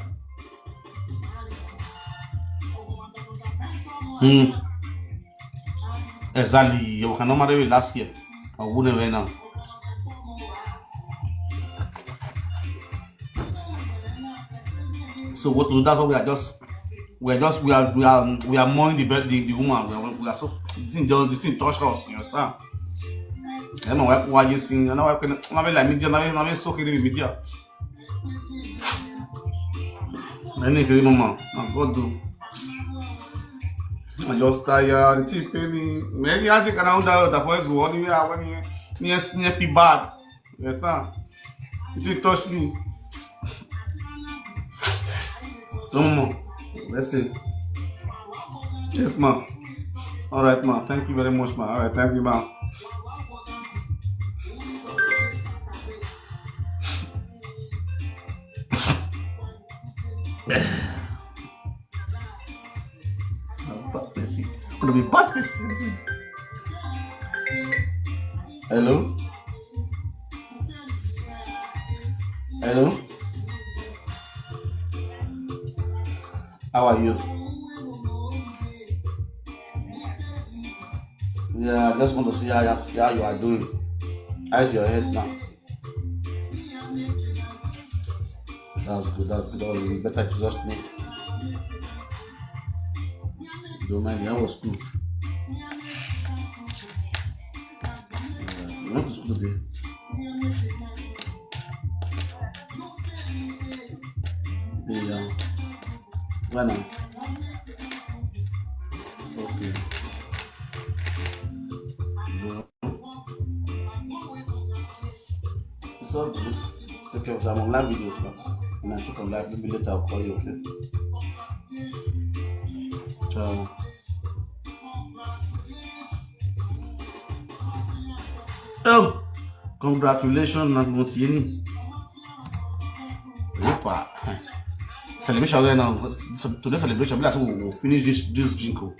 Hmm. Exactly. You can normally last year. I wouldn't right now. So what we do, that's what we are just we are just we are we are we are mourning the bed the, the woman. We are, we are so the thing just the thing touch us, you understand? I know why why you sing, I know why can I be like media, I be so kidding media. Any kidding mama, I God do. I just tired, the thing pay me. Maybe I think around that the voice one year when you near snappy bad. You understand? It did touch me. Come on. Let's see. Yes, ma'am. All right, ma'am. Thank you very much, ma'am. All right, thank you, ma'am. Bad person. Gonna be bad person. Hello? Hello? How are you? Yeah, I just want to see how, see how you are doing. How is your health now? That's good, that's good. Oh, you better Jesus name. Don't mind me, I was good. Yeah, you went to school today? Yeah. Why now? Okay. It's all good. Okay, so I'm on live video now. When I check on live, maybe later I'll call you, okay? Ciao. Oh, congratulations, Nagmotini. Opa. Celebration there now. So today celebration, be like say we will finish this this drink. Oh.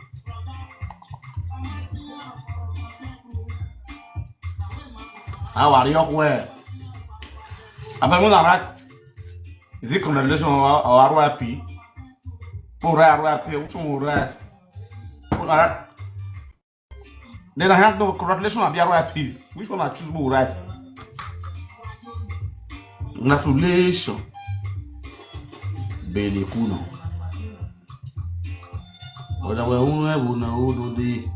How are you? Where? Abeg, una write. Is it congratulation or, or R I P? Oh, right, R I P. Which one will write? Oh, all right. Then I have no congratulation and R I P. Which one I choose will write? Congratulations. Bele kuno. Whether we own we no dey,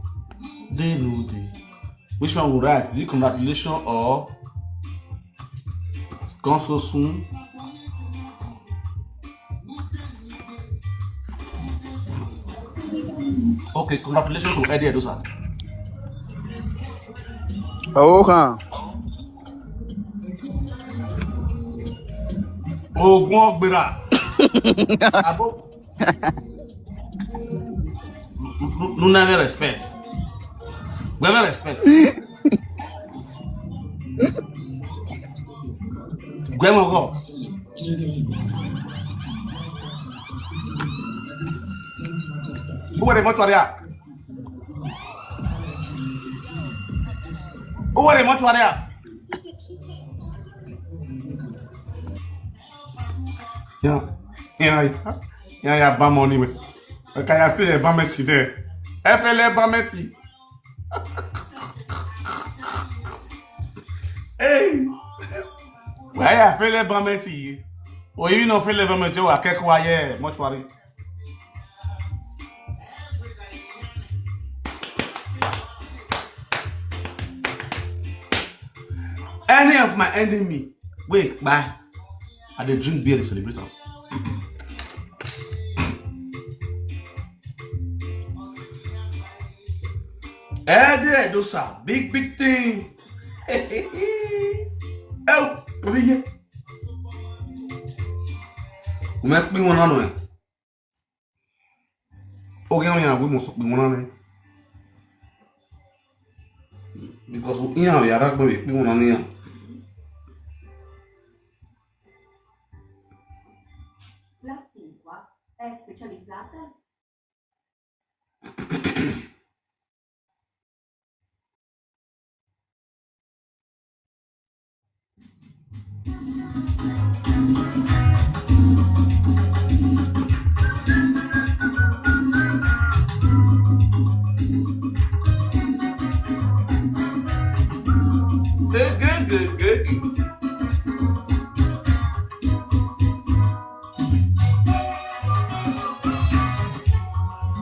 dey no dey. Which one will write? Is it congratulation or gone so soon? Okay, congratulations to Eddie Edosa. Oh, huh. Ogun Ogbera. Abo. No, no, no respect. We have respect. Gwemo go. Who were the mortuary? Who were the mortuary? Yeah, yeah, yeah, yeah, bam money. Okay, I still a bameti there. F L A bameti. Ẹ yà fẹ́lẹ́ bọ́mẹ́tì yìí. Òyìn náà fẹ́lẹ́ bọ́mẹ́tì wà kẹ́kọ̀ọ́ ayé mọ́ṣúárì. Any of my enemy, wait, bye. I dey drink beer, dey celebrate am. Ede Edosa, big, big thing. Ẹ o, omi yẹ. Mo máa pín wọn lánàá ẹ̀. Ó kí wọ́n yàn àgbé mo sọ pé wọ́n lánàá. Because ó yàn yàrá gbọ́ pé wọ́n lánàá yàn. La spinqua è specializzata.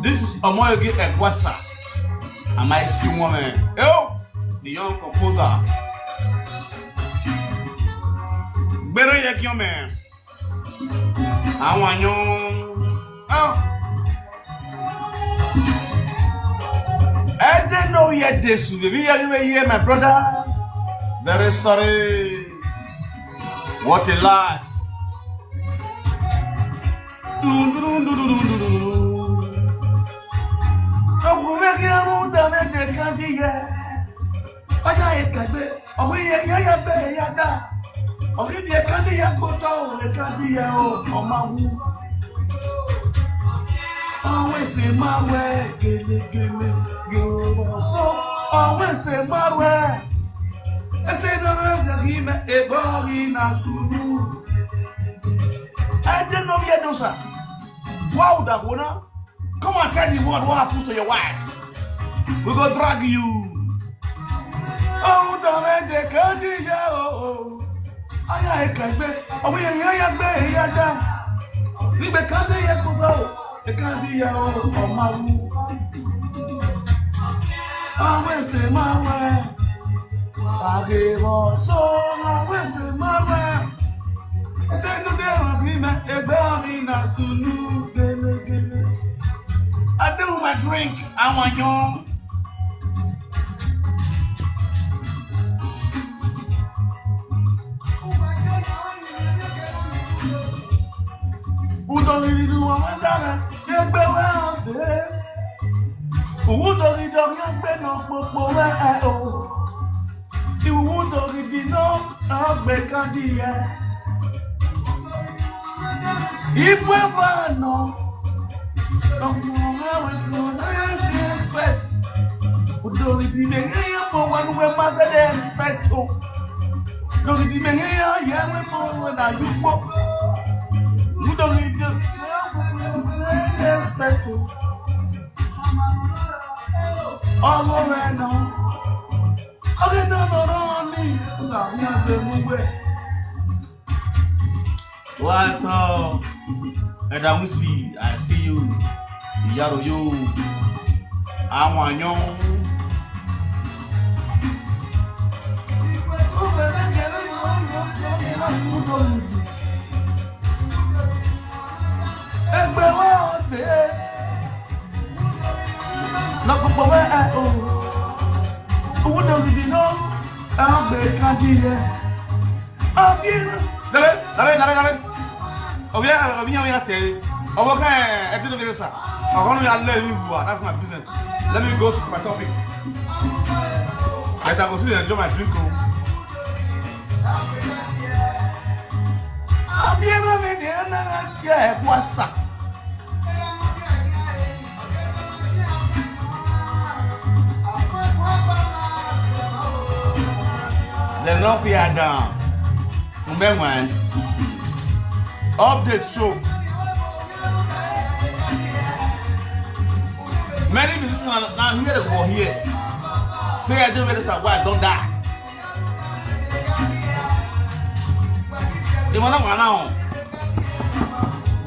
This is Omoyege Egwasa. Am I seeing woman? Yo, the young composer. Gbere yẹ kí ọmọ ẹ̀. Àwọn àyàn. Oh. I didn't know yet this. Baby, you hear my brother? Very sorry. What a lie. Ọkùnrin kí ẹrú dáná jẹ kájí yẹ. Ọjà ìkàgbé, ọ̀gbìn yẹ yẹ yẹ bẹ́ẹ̀ yá dá. Ọ̀gbìn yẹ kájí yẹ gbọ́tọ̀ òwe kájí yẹ o, ọmọ wú. Àwọn èsì máa wẹ gèlègèlè yóò sọ. Àwọn èsì máa wẹ. Èsì náà wẹ gàgì mẹ ègbọ́ rí nà sùnú. Ẹ jẹ́ náà yẹ dọ́sà. Wá ò dàgbò náà. Come and tell the world what happens to your wife. We go drag you. Oh, the man they can't do ya. Oh, I can't be. Oh, we are ya be ya da. We be can't ya go. They can't do ya. Oh, oh, my. I will say my way. Àgèbọ̀ sọ́ra wẹ̀sẹ̀ máa wẹ̀. Ẹsẹ̀ inú dé ràn mí mẹ́, ẹgbẹ́ mi nà sùnú gẹ́gẹ́gẹ́. I do my drink, àwọn yan. Udo riri wa wa dara, egbe wa ode. Udo riri dori egbe no popo we e o. Udo riri no agbe kadi e. Ibu eva no. No mo we no respect. Udo riri me ye po wa no we ma se respect o. Dogidi me ye ya ye we po we na yupo. Dogidi respect o. Ọlọ́run ẹ̀ náà. Ọ̀rẹ́ náà lọ́rọ́ ní ìlú àwọn ẹgbẹ́ mú wẹ̀. What up? Ẹ̀dá Wísì, I see you. Ìyàrá yóò. Àwọn àyàn. Ẹgbẹ́ wa ọ̀tẹ̀. Lọ́pọ̀pọ̀ wẹ́ ẹ̀ o. Owó náà gidi náà. Ẹ á gbé kájí yẹ. Ọbí náà. Dale, dale, dale, dale. Ọbí yẹn, ọbí yẹn, ọbí yẹn tẹ̀. Ọmọ ká ẹ̀ ẹ̀ tí ló fi sà. Ọ̀gá ló yà lẹ́ mi wà. That's my business. Let me go to my topic. Better go sit and enjoy my drink o. Ọbí yẹn náà mi ni ẹ náà tiẹ̀ ẹ̀ bú àṣà. Dem no fear down. Number one, update show. Many musicians are now here, they go here. Say I do very sad, why I don't die. Go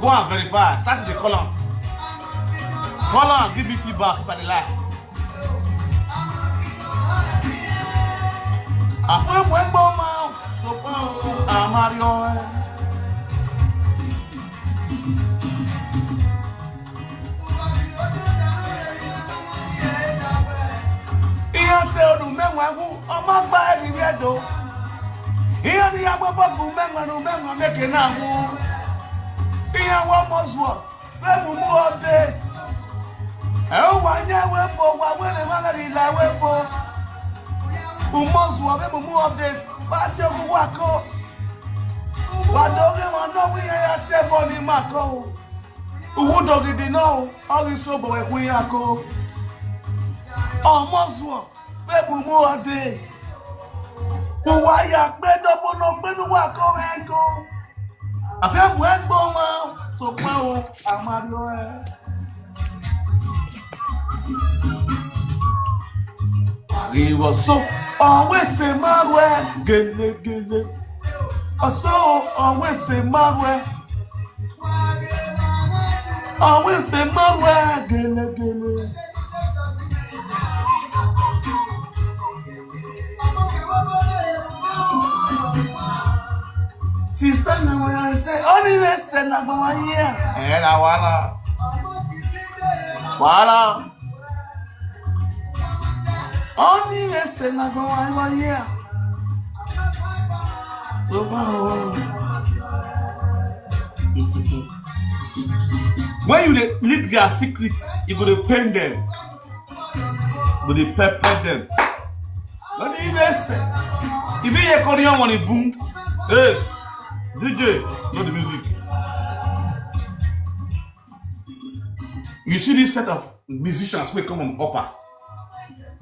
and verify. Start to dey call am. Call am, give me feedback if I dey lie. Afọ egbe egbe ọma, sokwa o, amarịọ. Ihe te unu menwe hụ, ọma gba eriri edo. Ihe ni ya gbogbo bụ menwe na menwe meke na hụ. Ihe wa mozwo, be bụ mụ update. E ụwa nye wepụ, ụwa were mara ila wepụ. Umozwo, be bụ mụ update. Pati ogu wako. Wado ge ma no wi ya te bo ni mako. Uwu dogidi no, ori so bo we wi ako. Omozwo, be bụ mụ update. Ụwa ya kpe dobo no kpe nu wako weko. Afia bu egbo ma, sokwa o, amarịọ e. Ariwo so, always say my way, gele gele. So, always say my way. Always say my way, gele gele. Sister, na what I say, only way say na mama here. Eh, na wala. Wala. Only way say na mama here. So, wow. When you dey leak their secret, you go dey pain them. Go dey pepper them. When you dey say, if you hear Korean one, it boom. Yes. D J, not the music. You see this set of musicians wey come from upper.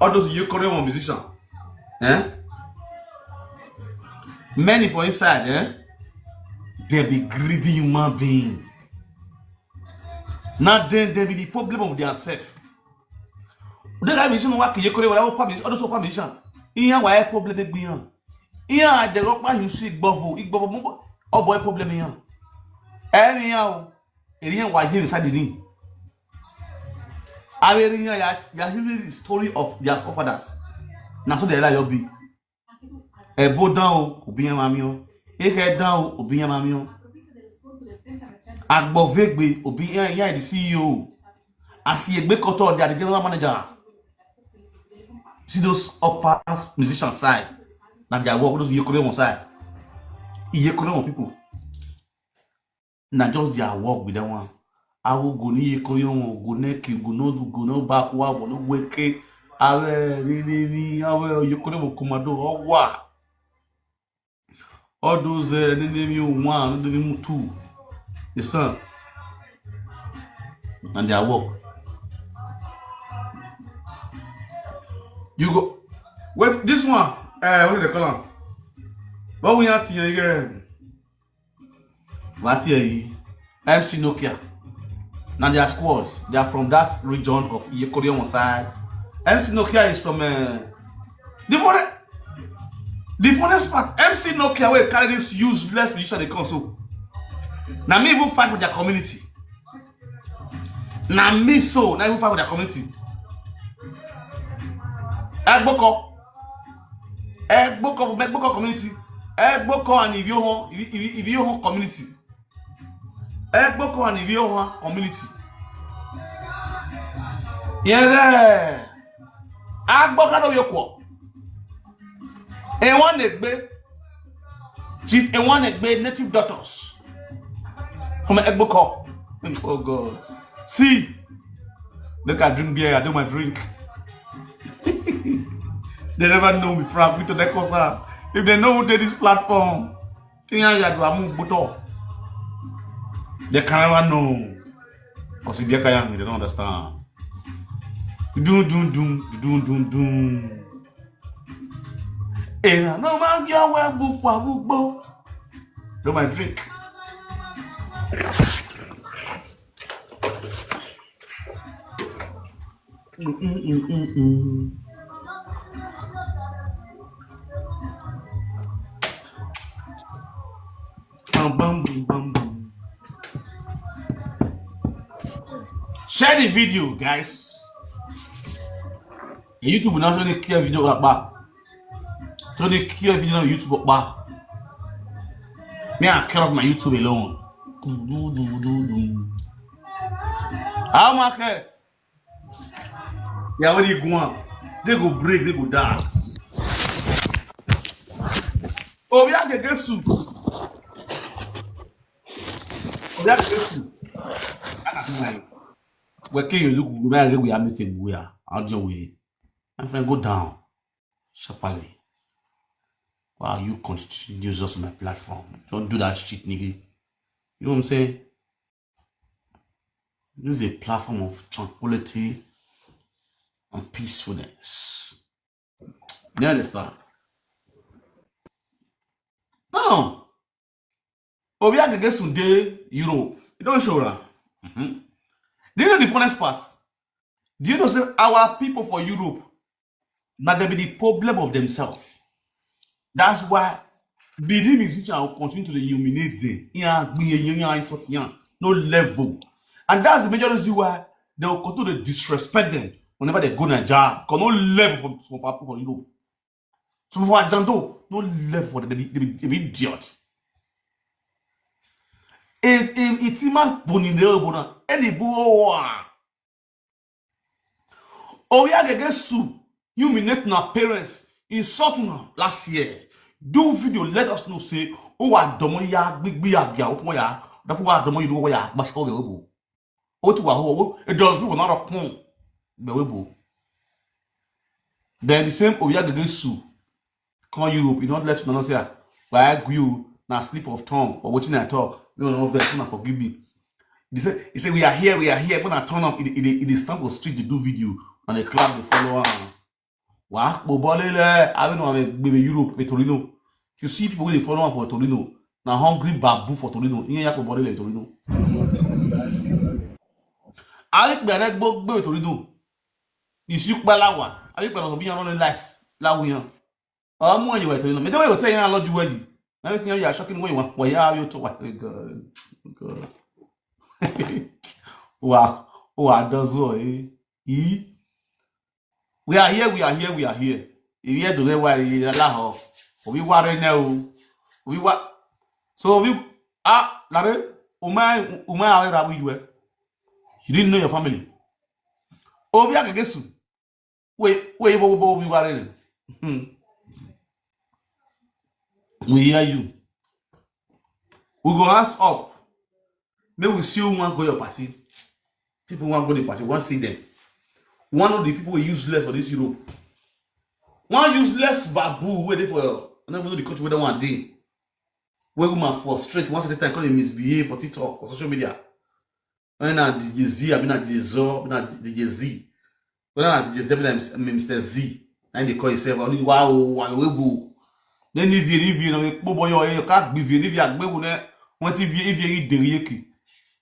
All those Korean one musician. Eh? Many for inside, eh? They be greedy human being. Now then they be the problem of their self. They got musician wa kiye kore wa upper musician, all those upper musician. Iya wa e problem e gbiyan. Iya de ropa you see igbovo, igbovo mo obo e problem iya. Eri iya o. Eri iya wa here inside the ring. Eri iya ya ya hear the story of their forefathers. Na so they like you be. Ebo dan o, obi yan mami o. Eke dan o, obi yan mami o. Agbovegbe, obi yan yan the C E O. Asiegbe Koto, they are the general manager. See those upper musician side. Na their work, those Yekore one side. Yekore one people. Na just their work be that one. Awo go ni Yekore one, go neki, go no, go no back wa, go no weke. Awe ni ni ni, awe Yekore one commando, owa. All those uh, name you one, name you two, the son, and their work. You go with this one. Uh, what do they call him? What we have here again? What here? M C Nokia. Now they are squad. They are from that region of Yekorion side. M C Nokia is from uh, the funny, the funniest part. M C Nokia will carry this useless musician they come so. Now me even fight for their community. Now me so now even fight for their community. Egboko, Egboko, Egboko community. Egboko and Iviohon, Iviohon community. Egboko and Ivioha community. Yere. Agboka no yoko. Ewan Egbe. Chief Ewan Egbe, native daughters. From Egboko. Oh God. See. Look, I drink beer, I do my drink. They never know me, Frank, with the Kosa. If they know who did this platform, Tinya ya do amu buto. They can never know. Because if they can, they don't understand. Dun dun dun dun dun dun. And I know my girl will book for book bo. Do my drink. Mm-mm-mm-mm-mm. Bam, bam, bam, bam. Share the video, guys. YouTube now only clear video up. Only clear video on YouTube up. Me, I care of my YouTube alone. How market? Yeah, when you go on, they go break, they go down. Oh, we have to get soup. Oh, we have to get soup. I can do my. Where can you look? Where we are meeting? We are out your way. My friend, go down sharply. Why are you continuing to use us on my platform? Don't do that shit, nigga. You know what I'm saying? This is a platform of tranquility and peacefulness. You understand? Now, Obiagege Sunday Europe. You don't show that. Do you know the funniest part? Do you know say our people for Europe, now they be the problem of themselves? That's why Benin musicians will continue to humiliate them. Yeah, yeah, yeah, yeah, insult, yeah. No level. And that's the major reason why they will continue to disrespect them whenever they go Nigeria. Because no level for, for, for, for Europe. So for Ajando, no level for them. They be, they be, they be idiot. If, if it's my Bonnie, any boy. Oya Gege Su, humiliate na parents, insult una last year. Do video, let us know say, oh, I don't want ya, big, big, ya, ya, oh, ya, that's why I don't want you to, ya, but, oh, oh, oh. What do I, oh, it does people not a pun. But we bo. Then the same Oya Gege Su, come Europe, you not let you know say, ah, why you na slip of tongue, or wetin I talk, you know, vex, una forgive me. He say, he say, "We are here, we are here." When I turn up, it, it, it is stand for street to do video, and they clap, they follow am. Wa po bolele, I don't know, we, we Europe, we Torino. You see people wey dey follow am for Torino. Na hungry babu for Torino. Iye ya po bolele Torino. Ari pe na gbogbo Torino. Isi pa lawa. Ari pe no bi yan run lights. Lawo yan. Ọmọ yìí wà ìtọ́jú náà. Mi tẹ́wọ́ yóò tẹ́ yín lọ́jú wẹ̀lì. Now you think you are shocking when you want. Why are you to, why? Oh, God. Oh, God. Wow. Oh, I does, eh? E? We are here, we are here, we are here. If you hear the way why you allow her, we were in there. We were. So we, ah, Larry, Umar, Umar, I will you. You didn't know your family. Obi Agegesu. Wait, wait, wait, wait, wait, wait, wait. Hmm. We hear you. We go ask up. May we see who want go your party. People want go the party, want see them. One of the people we useless for this Europe. One useless babu waiting for you. I never know the country where they want day. Where woman frustrate once at a time, call him misbehave for TikTok, for social media. When na D J Z, I mean na D J Zo, I mean na D J Z. When na D J Z, I mean na Mister Z. And they call himself, only wow, wow, wow, wow. Then if you, if you know, boy, you can't be, if you are going to, what if you, if you eat the yeki?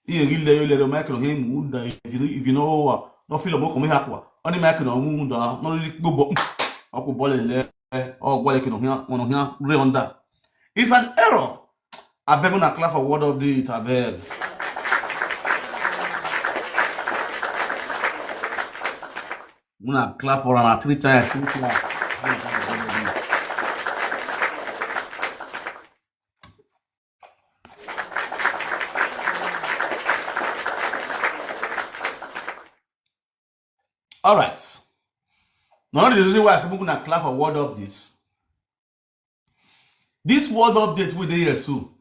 Iye ri le yo le ro mic no hin mu da, if you, if you know what, no feel mo ko mi hakwa. Oni mic no mu da, no li gbogbo. Oku bole le, o bole ki no hin, no hin re onda. It's an error. Abeg una clap for word update, abeg. Una clap for am three times, three clap. All right. Now the reason why I say una clap for word update. This word update we dey here so.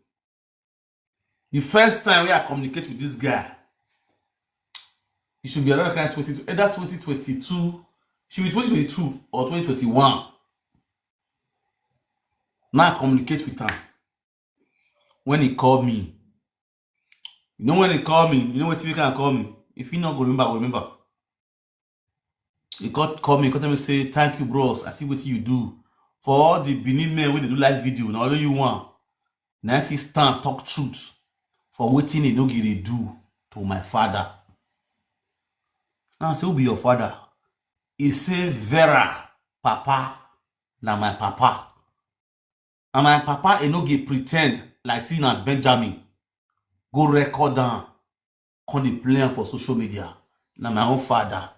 The first time we I communicate with this guy, it should be around kind twenty, either twenty twenty-two, should be twenty twenty-two or twenty twenty-one. Now I communicate with him. When he called me, you know when he called me, you know what he can call me? If he not go remember, go remember. He called, called me, he called me say, "Thank you, bros. I see what you do. For all the Benin men when they do live video, now only you want. Now if he stand talk truth for what he no get dey do to my father." I say, "Who be your father?" He say, "Vera, papa, na my papa." And my papa, he no get pretend. like say na Benjamin go record am, come dey play am for social media. Na my own father.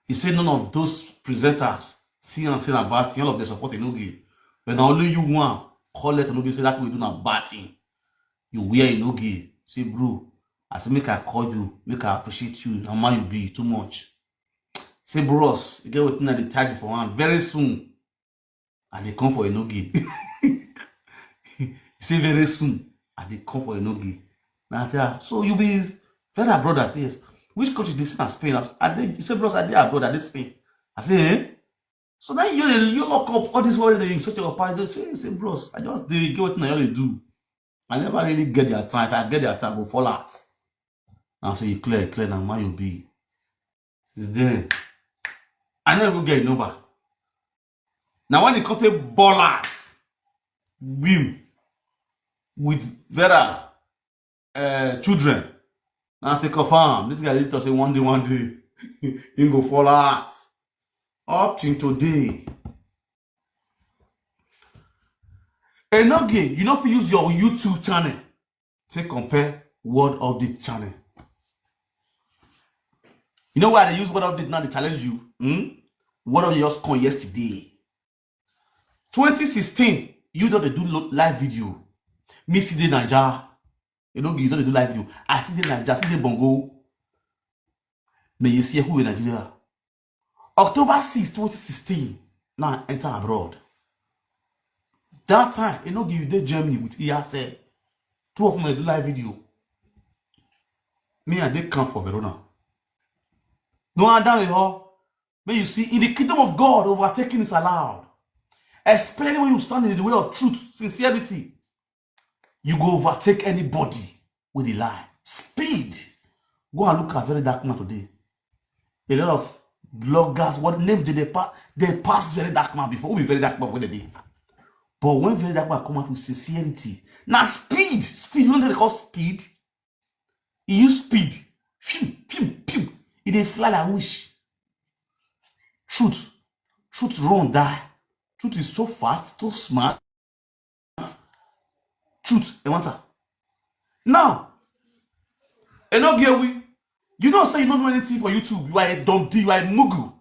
He say none of those presenters see am say na bad thing, all of them support Enogie. But na only you one call out Enogie say that wey you do na bad thing. You wear Enogie. Say, "Bro, I say make I call you, make I appreciate you. Na man you be too much." Say, "Bros, you get wetin I dey charge for hand. Very soon, I dey come for Enogie." He say, "Very soon, I dey come for Enogie." Na I say, "Ah, so you be Vera brother?" Say, "Yes." "Which country?" Dey say, "Na Spain." I say, "Bros, I dey abroad, I dey Spain." I say, "Eh?" So now you dey, you lock up all this worry, dey insult your papa. Dey say, "Say, bros, I just dey get wetin I dey do. I never really get their time. If I get their time, I go fall out." I say, "You clear, clear, na man you be." Since then, I never even get a number. Now when they come take ball out, whim, with Vera uh, children, now I say, "Confirm, this guy really talk say one day, one day, he go fall out." Up till today. Enogie, you no fit use your YouTube channel take compare World Update channel. You know why they use World Update now? They challenge you. Hmm? World Update just come yesterday. Twenty sixteen, you don dey do lo- live video. Me still dey Naija. Enogie, you don dey do live video. I still dey Naija, still dey Bongo. May you see who in Nigeria. October sixth, twenty sixteen, now I enter abroad. That time, Enogie, you dey Germany with Iyase. Two of them dey do live video. Me, I dey camp for Verona. No, Adam, eh, oh. May you see, in the kingdom of God, overtaking is allowed. Especially when you stand in the way of truth, sincerity, you go overtake anybody with a lie. Speed. Go and look at Very Dark Man today. A lot of bloggers, what name did they pass? They pass Very Dark Man before. Who be Very Dark Man for the day? But when Very Dark Man come out with sincerity, now speed, speed, you know what they call speed? He use speed. Phew, phew, phew. He dey fly like wish. Truth. Truth run die. Truth is so fast, so smart. Truth, e want her. Now, Enogie, you know say you don't know anything for YouTube. You are a dumb D, you are a mugu.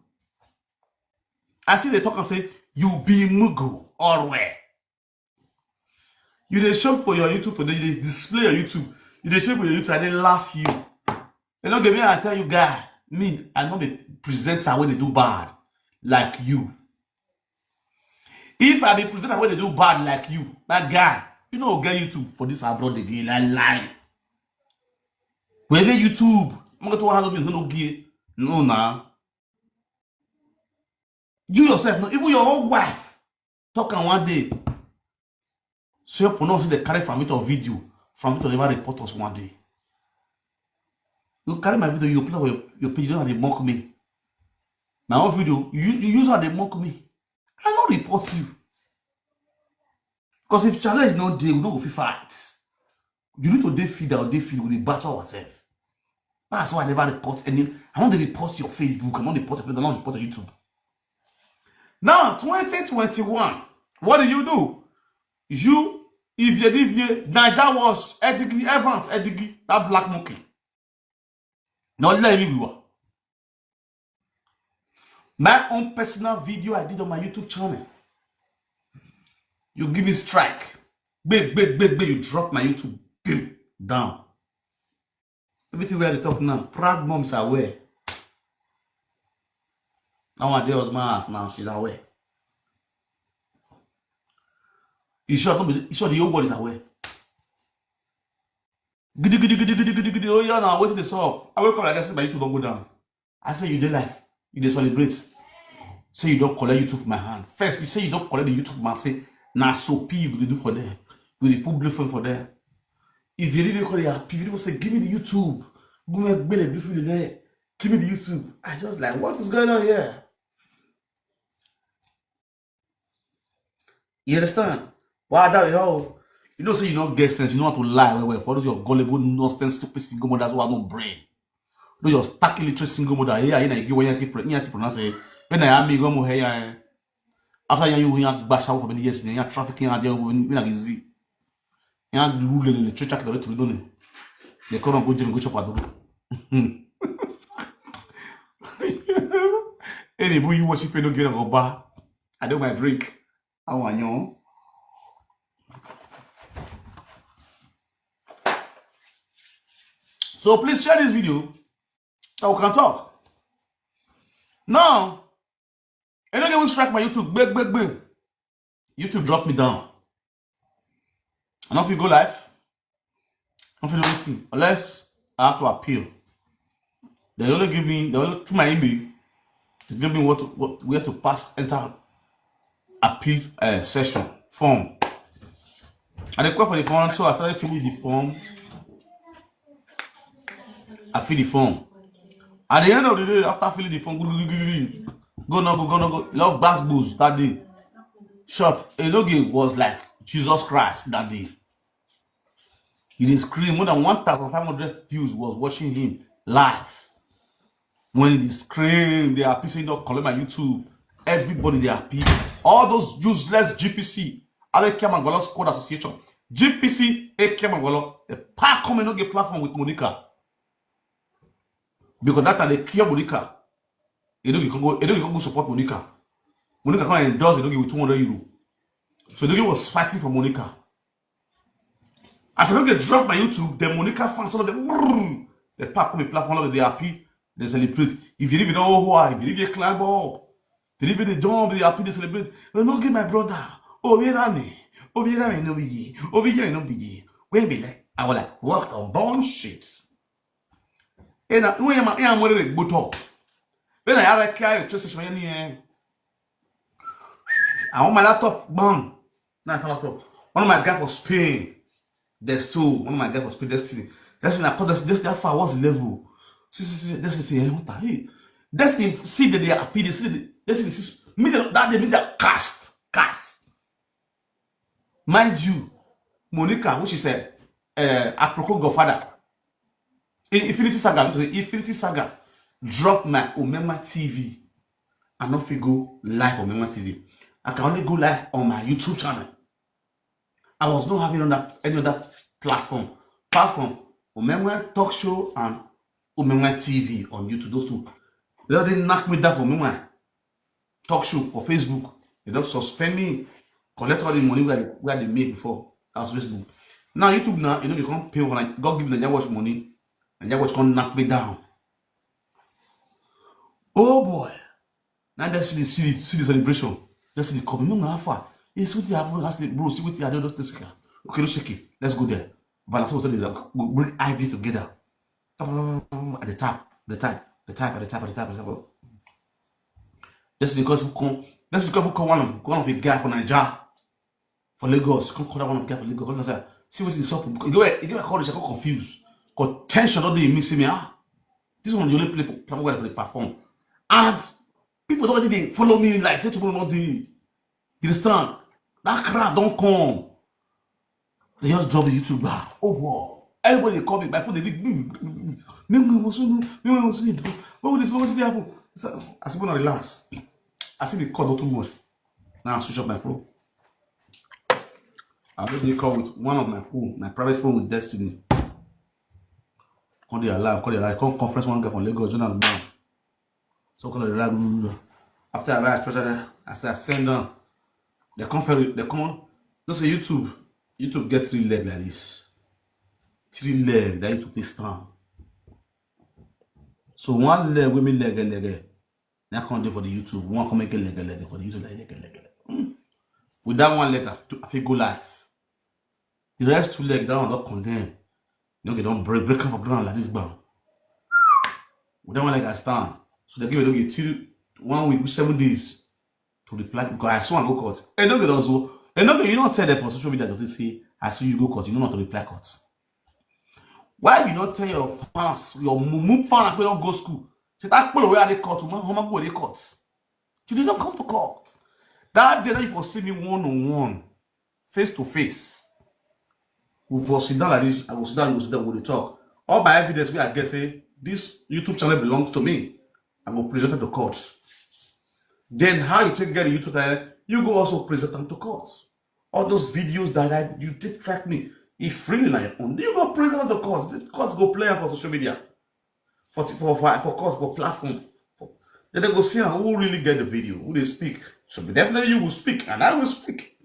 I see they talk and say, "You be mugu, or where?" You dey show for your YouTube today, you dey display your YouTube. You dey show for your YouTube, I dey laugh you. Enogie, me, I tell you, guy, me, I no be presenter wey dey do bad like you. If I be presenter wey dey do bad like you, my guy, you no go get YouTube for this abroad again, lie, lie. Whether YouTube, I'm going to handle me, no, no, no, nah. You yourself, no, even your own wife, talk am one day. So you pronounce the carry from it or video, from it or never report us one day. You carry my video, you put up your, your page, you don't have to mock me. My own video, you, you use how they mock me. I don't report you. Because if challenge no dey, we no go fit fight. You need to dey feed or dey feed, we dey battle ourselves. That's why I never report any. I want to report your Facebook, I want to report your Facebook, I want to report your YouTube. Now, twenty twenty-one, what do you do? You, if you, if you, Naija was Edigi, Evans Edigi, that black monkey. Not let me we were. My own personal video I did on my YouTube channel. You give me strike. Big, big, big, big, you drop my YouTube. Bim, down. Everything where they talk now, proud moms are aware. Now one day was my ass now, she's aware. You sure, you sure the whole world is aware? Gidi, gidi, gidi, gidi, gidi, gidi. Oh yeah, now wait this up. I wake up like this, my YouTube don't go down. I say you dey life, you dey celebrate. Say you don't collect YouTube for my hand. First, you say you don't collect the YouTube man. Say, "Na so P you go dey do for there. You dey put blue phone for there." If you really call it happy, you say, "Give me the YouTube. Give me the blue phone there. Give me the YouTube." I just like, what is going on here? You understand? Why that, yo? You know, say you don't get sense. You know how to lie. Well, well, for those your gullible, nonsense, stupid single mothers who have no brain. No, your stuck illiterate single mother. Yeah, you know, you when you keep, you keep pronounce it. When I am me, go mo hey, yeah. After you, you gba shower for many years, you trafficking and you, you like easy. You do little literature to the to the. They come and go gym, go shop at the. Anybody you worship, you don't get a bar. I do my drink. I want you. So please share this video so we can talk. Now, I don't get strike my YouTube. Big, big, big. YouTube drop me down. I don't feel go live. I don't feel anything unless I have to appeal. They only give me, they only through my email. They give me what, what where to pass enter appeal uh, session form. And they call for the form, so I started filling the form. I fill the form. At the end of the day, after filling the form, go no go, go no go. Love bass booze that day. Short, Enoge was like Jesus Christ that day. He dey scream. More than one thousand five hundred views was watching him live. When he dey scream, they are pissing up, calling my YouTube. Everybody they are pissing. All those useless G P C, Eke Amagbalo Squad Association, G P C, Eke Amagbalo, they pack come and not get platform with Monica. Because that time they kill Monica. Enoge can go, Enoge can go support Monica. Monica can endorse Enoge with two hundred euro. So Enoge was fighting for Monica. As I don't get dropped by YouTube, the Monica fans, all of them, brrr, they pack on the platform, all of them, they happy, they celebrate. If you live in Ohoa, if you live in Climb Up, if you live in the Dome, they happy, they celebrate. They don't give my brother. Oh, where are me? Oh, where are me? No, we, oh, we, no, we, where be like, I was like, what a bone shit. And I, where am I? I'm wearing a boot up. When I had a car, a train station, any, eh? I want my laptop, bang. Now I come laptop. One of my guy for Spain, there's two. One of my guy for Spain, Destiny. Destiny, I call Destiny. Destiny, how far? What's the level? See, see, see, Destiny, see, hey, what the hey? Destiny, see that they are happy. They see the Destiny, see, me that they me that cast, cast. Mind you, Monica, which is a uh, Aproko godfather, I- Infinity Saga, sorry, Infinity Saga, drop my Omema T V. I no fit go live on Omema T V. I can only go live on my YouTube channel. I was not having on that any other platform. Platform, Omema Talk Show and Omema T V on YouTube. Those two. They already knocked me down for Omema Talk Show for Facebook. They don't suspend me, collect all the money where, where they made before. That was Facebook. Now YouTube now, you know, they can't pay for like God give Naija Watch money. Naija Watch can't knock me down. Oh boy. Now Destiny see the, see the celebration. Destiny come. No, no, how far? It's what happened. I said, bro, see what I do. Don't shake it. Okay, don't shake it. Let's go there. But I told them, we bring I D together. At the top, the type, the type, at the top, at the top, at the top. That's because who come. That's because who come one of one of the guy for Naija, for Lagos. Come call that one of the guy for Lagos. Come say, see what is up. You go, you go call this. I got confused. Got tension. Don't they mean see me? Ah, this one you only play for play for the perform, and people don't really follow me like say tomorrow not the. You understand? That crowd don't come. They just drop the YouTube bar. Oh wow. Everybody dey call me. My phone they ring. Me me was me me was me. What would this what would this happen? So, I said, "Relax." I see the call not too much. Now I switch off my phone. I made the call with one of my phone, my private phone with Destiny. Call the alarm, call the alarm. Call conference one guy from Lagos, Jonah Lumon. So call the alarm. After I write, especially as I send down, they come for they come. No say YouTube, YouTube get three leg like this. Three leg that YouTube is stand. So one leg, women leg, leg, leg. Now come there for the YouTube. One come make a leg, leg for the YouTube, like leg, leg, leg. Hmm. With that one leg, I fit, I fit go live. The rest two leg, that one don't condemn. You know, they don't break, break up for ground like this ground. With that one leg, I stand. So they give it okay till one week, seven days to reply because I saw and go court. And no, they don't so. And no, you don't tell them for social media that they say I see you go court. You know not to reply court. Why you not tell your fans, your mumu fans, we don't go school? Say that people where they court, how much go they court? You did not come to court. That day that you for see me one on one, face to face. We for sit down like this, I go sit down, you go sit down, we dey talk. All my evidence we I get say this YouTube channel belongs to me. I go present it to court. Then how you take get the YouTube channel? You go also present them to court. All those videos that I, you take track me. If really like your own, you go present them to court. The court go play am for social media. For, for, for, for court, for platform. For, then they go see who really get the video, who they speak. So definitely you will speak, and I will speak.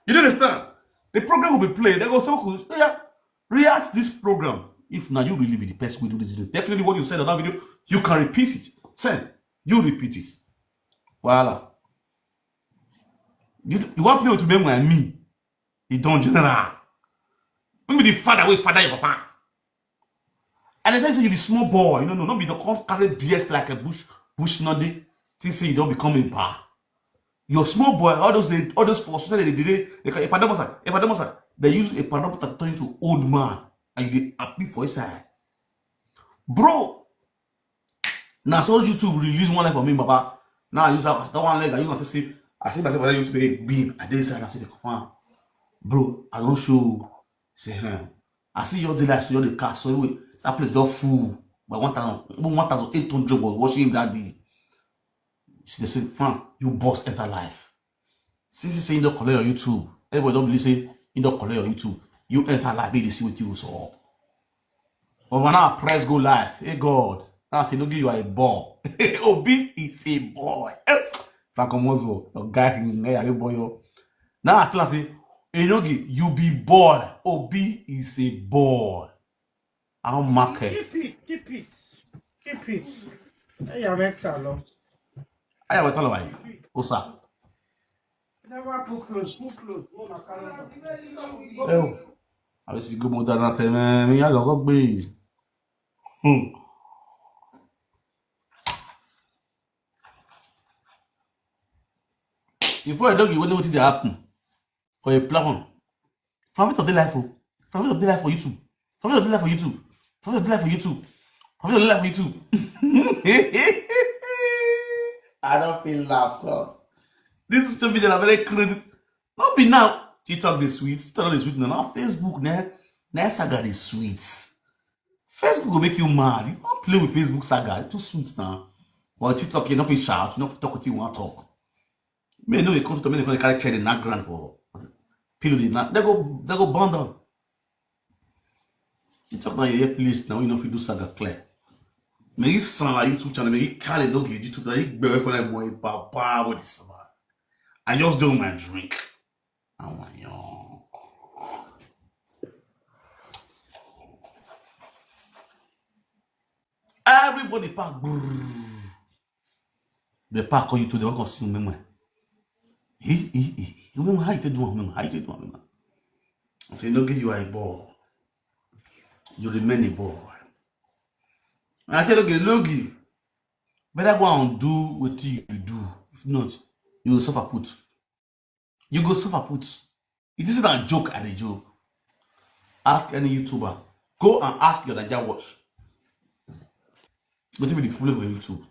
You understand? The program will be played. They go say, "Okay, yeah, react this program." If now you really be the person who do this video, definitely what you said on that video, you can repeat it. Send, you repeat it. Voila. You, you want play with me and me? You don't general. Maybe the father will father your papa. And they tell you say you be small boy, you know, no, no, be the come carry B S like a bush, bush noddy. Think say you don't become a bar. You're small boy. All those they, all those for society they did they call a padomosa, a padomosa. They use a padomosa to turn you to old man, and you dey happy for inside, bro. Now so YouTube release one life for me, Baba. Now I use that, that one leg. I use to see. I see myself. I used to be a beam. I did inside. I see the confirm, bro. I don't show. Say, huh. I see your delight, so your the car. So anyway, that place don't full. But one thousand, even one thousand eight hundred was watching him that day. See, they say, "Frank, you boss enter life." Since you say you don't collect your YouTube, everybody don't believe say you don't collect your YouTube. You enter life, they see what you saw. But when I press go live, hey God, now say, "Look, you are a ball." Obi is a boy. Frank Omozo, your guy, you are a boy. Now I tell us, say, "Enogi, you be boy. Obi is a boy." I don't market. Keep it, keep it, keep it. Hey, your ex alone. I have a tell you. Osa. Never put close, put close. No, no, no, no. Oh. I was good more than that, man. Me, I love big. Hmm. Before I don't give wetin dey happen for a platform. From it of the life, oh. From it of the life for YouTube. From it of the life for YouTube. From it of the life for YouTube. From it of the life for YouTube. I don't feel laugh, God. This is something that I'm very crazy. Not be now. TikTok dey sweet. TikTok dey sweet now. Now Facebook, na, na saga dey sweet. Facebook go make you mad. You don't play with Facebook saga. It's too sweet now. But TikTok, you no fit shout. You no fit talk what you want talk. Me no dey come to me, they carry chair dey knack ground for pillow dey knack. They go, they go burn down. TikTok na your place now. You no fit do saga clear. Me he san la YouTube channel. Me he call it, okay, YouTube. That he be away for that boy, papa, what is about? I just do my drink. I want young. Everybody pack. Brrr. They pack on YouTube. They want to consume memory. He, he, he, he. How you take do one? How you take do one? I say, "No, you are a boy. You remain a boy." And I tell you, "Okay, Logie, better go and do what you do. If not, you will suffer put. You go suffer put." It isn't a joke, I dey joke. Ask any YouTuber. Go and ask your Naija Watch. What be the problem with YouTube?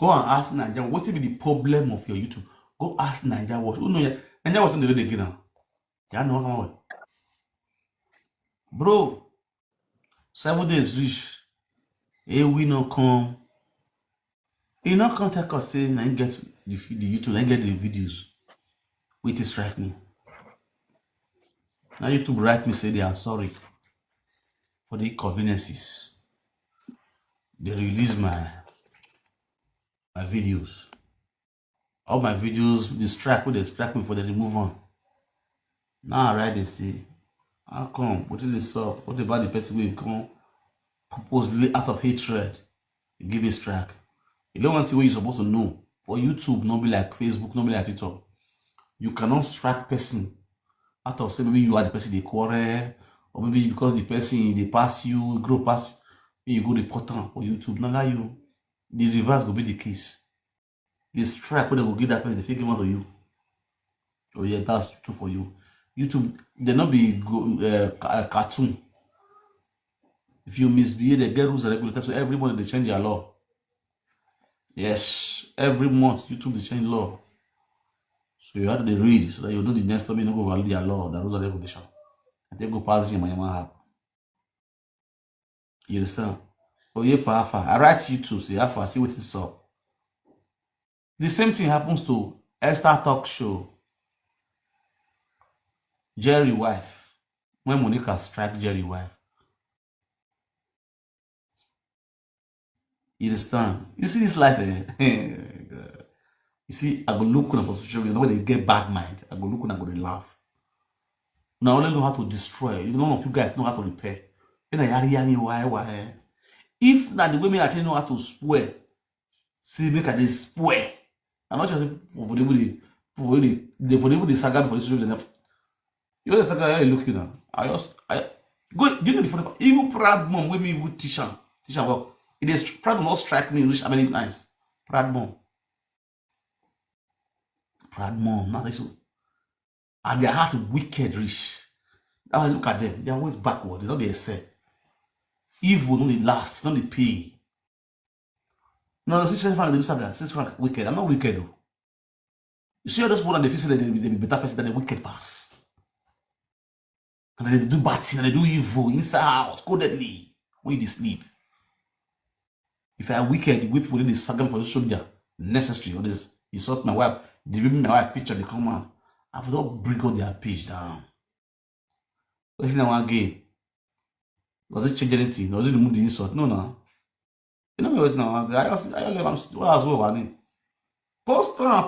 Go and ask Naija. What be the problem of your YouTube? Go ask Naija Watch. Who know ya? Naija Watch on the road again now. Ya know how. Bro, seven days reach. Hey, we no come. He no come tell us say na him get the, the YouTube, na him get the videos. Wait to strike me. Now YouTube write me say they are sorry for the inconveniences. They release my my videos. All my videos, the strike, wey they strike me for, the remove one. Now I write, they say, "How come? What is this up? What about the person wey come purposely out of hatred give me strike?" You know one thing wey you supposed to know. For YouTube, not be like Facebook, not be like TikTok. You cannot strike person out of say maybe you are the person they quarrel, or maybe because the person they pass you, grow past you, you go report am for YouTube. Not like you. The reverse go be the case. The strike wey they go give that person, they fit give am to you. Oh yeah, that's true for you. YouTube, they not be go, uh, ca- uh, cartoon. If you misbehave, they get rules and regulators. So every month they change their law. Yes, every month YouTube they change law. So you have to dey read so that you know the next time you no go violate their law, the rules and regulation. I think go pass him and him happen. You understand? Oh yeah, pa, Alpha. I write to you too. Say, "Alpha, see what is up." The same thing happens to Esther Talk Show. Jerry wife. When Monica strike Jerry wife. You understand? You see this life, eh? God. You see, I go look on for social media. When they get bad mind, I go look on, I go dey laugh. Now I only know how to destroy. You know, none of you guys know how to repair. When I yari yari, why, why? If not the way me I tell you know how to spoil, see, make I dey spoil. I'm not just for the way they, for the way they, for the way they saga for this social media. You know the saga I look you now. I just, I go. Do you know the funny part? Even proud mom with me with Tisha, Tisha work. It is proud mom strike me rich how many times. Proud mom. Proud mom. Not so. And their heart wicked rich. Now I look at them. They are always backward. They don't dey excel. Evil no dey last. No dey pay. No, see, Seth Frank, they do saga. Seth Frank wicked. I'm not wicked though. You see all those people that they feel say they, they be better person than the wicked pass. And they do bad thing and they do evil inside house, codedly. When you dey sleep. If I wicked, the way people dey saga for social media, necessary, all this insult my wife, they bring my wife picture, they come out. I will not bring all their page down. Wetin I wan gain? Does it change anything? Does it remove the insult? No, no. You know me right now. I just, I just leave am. What else we want? Post am.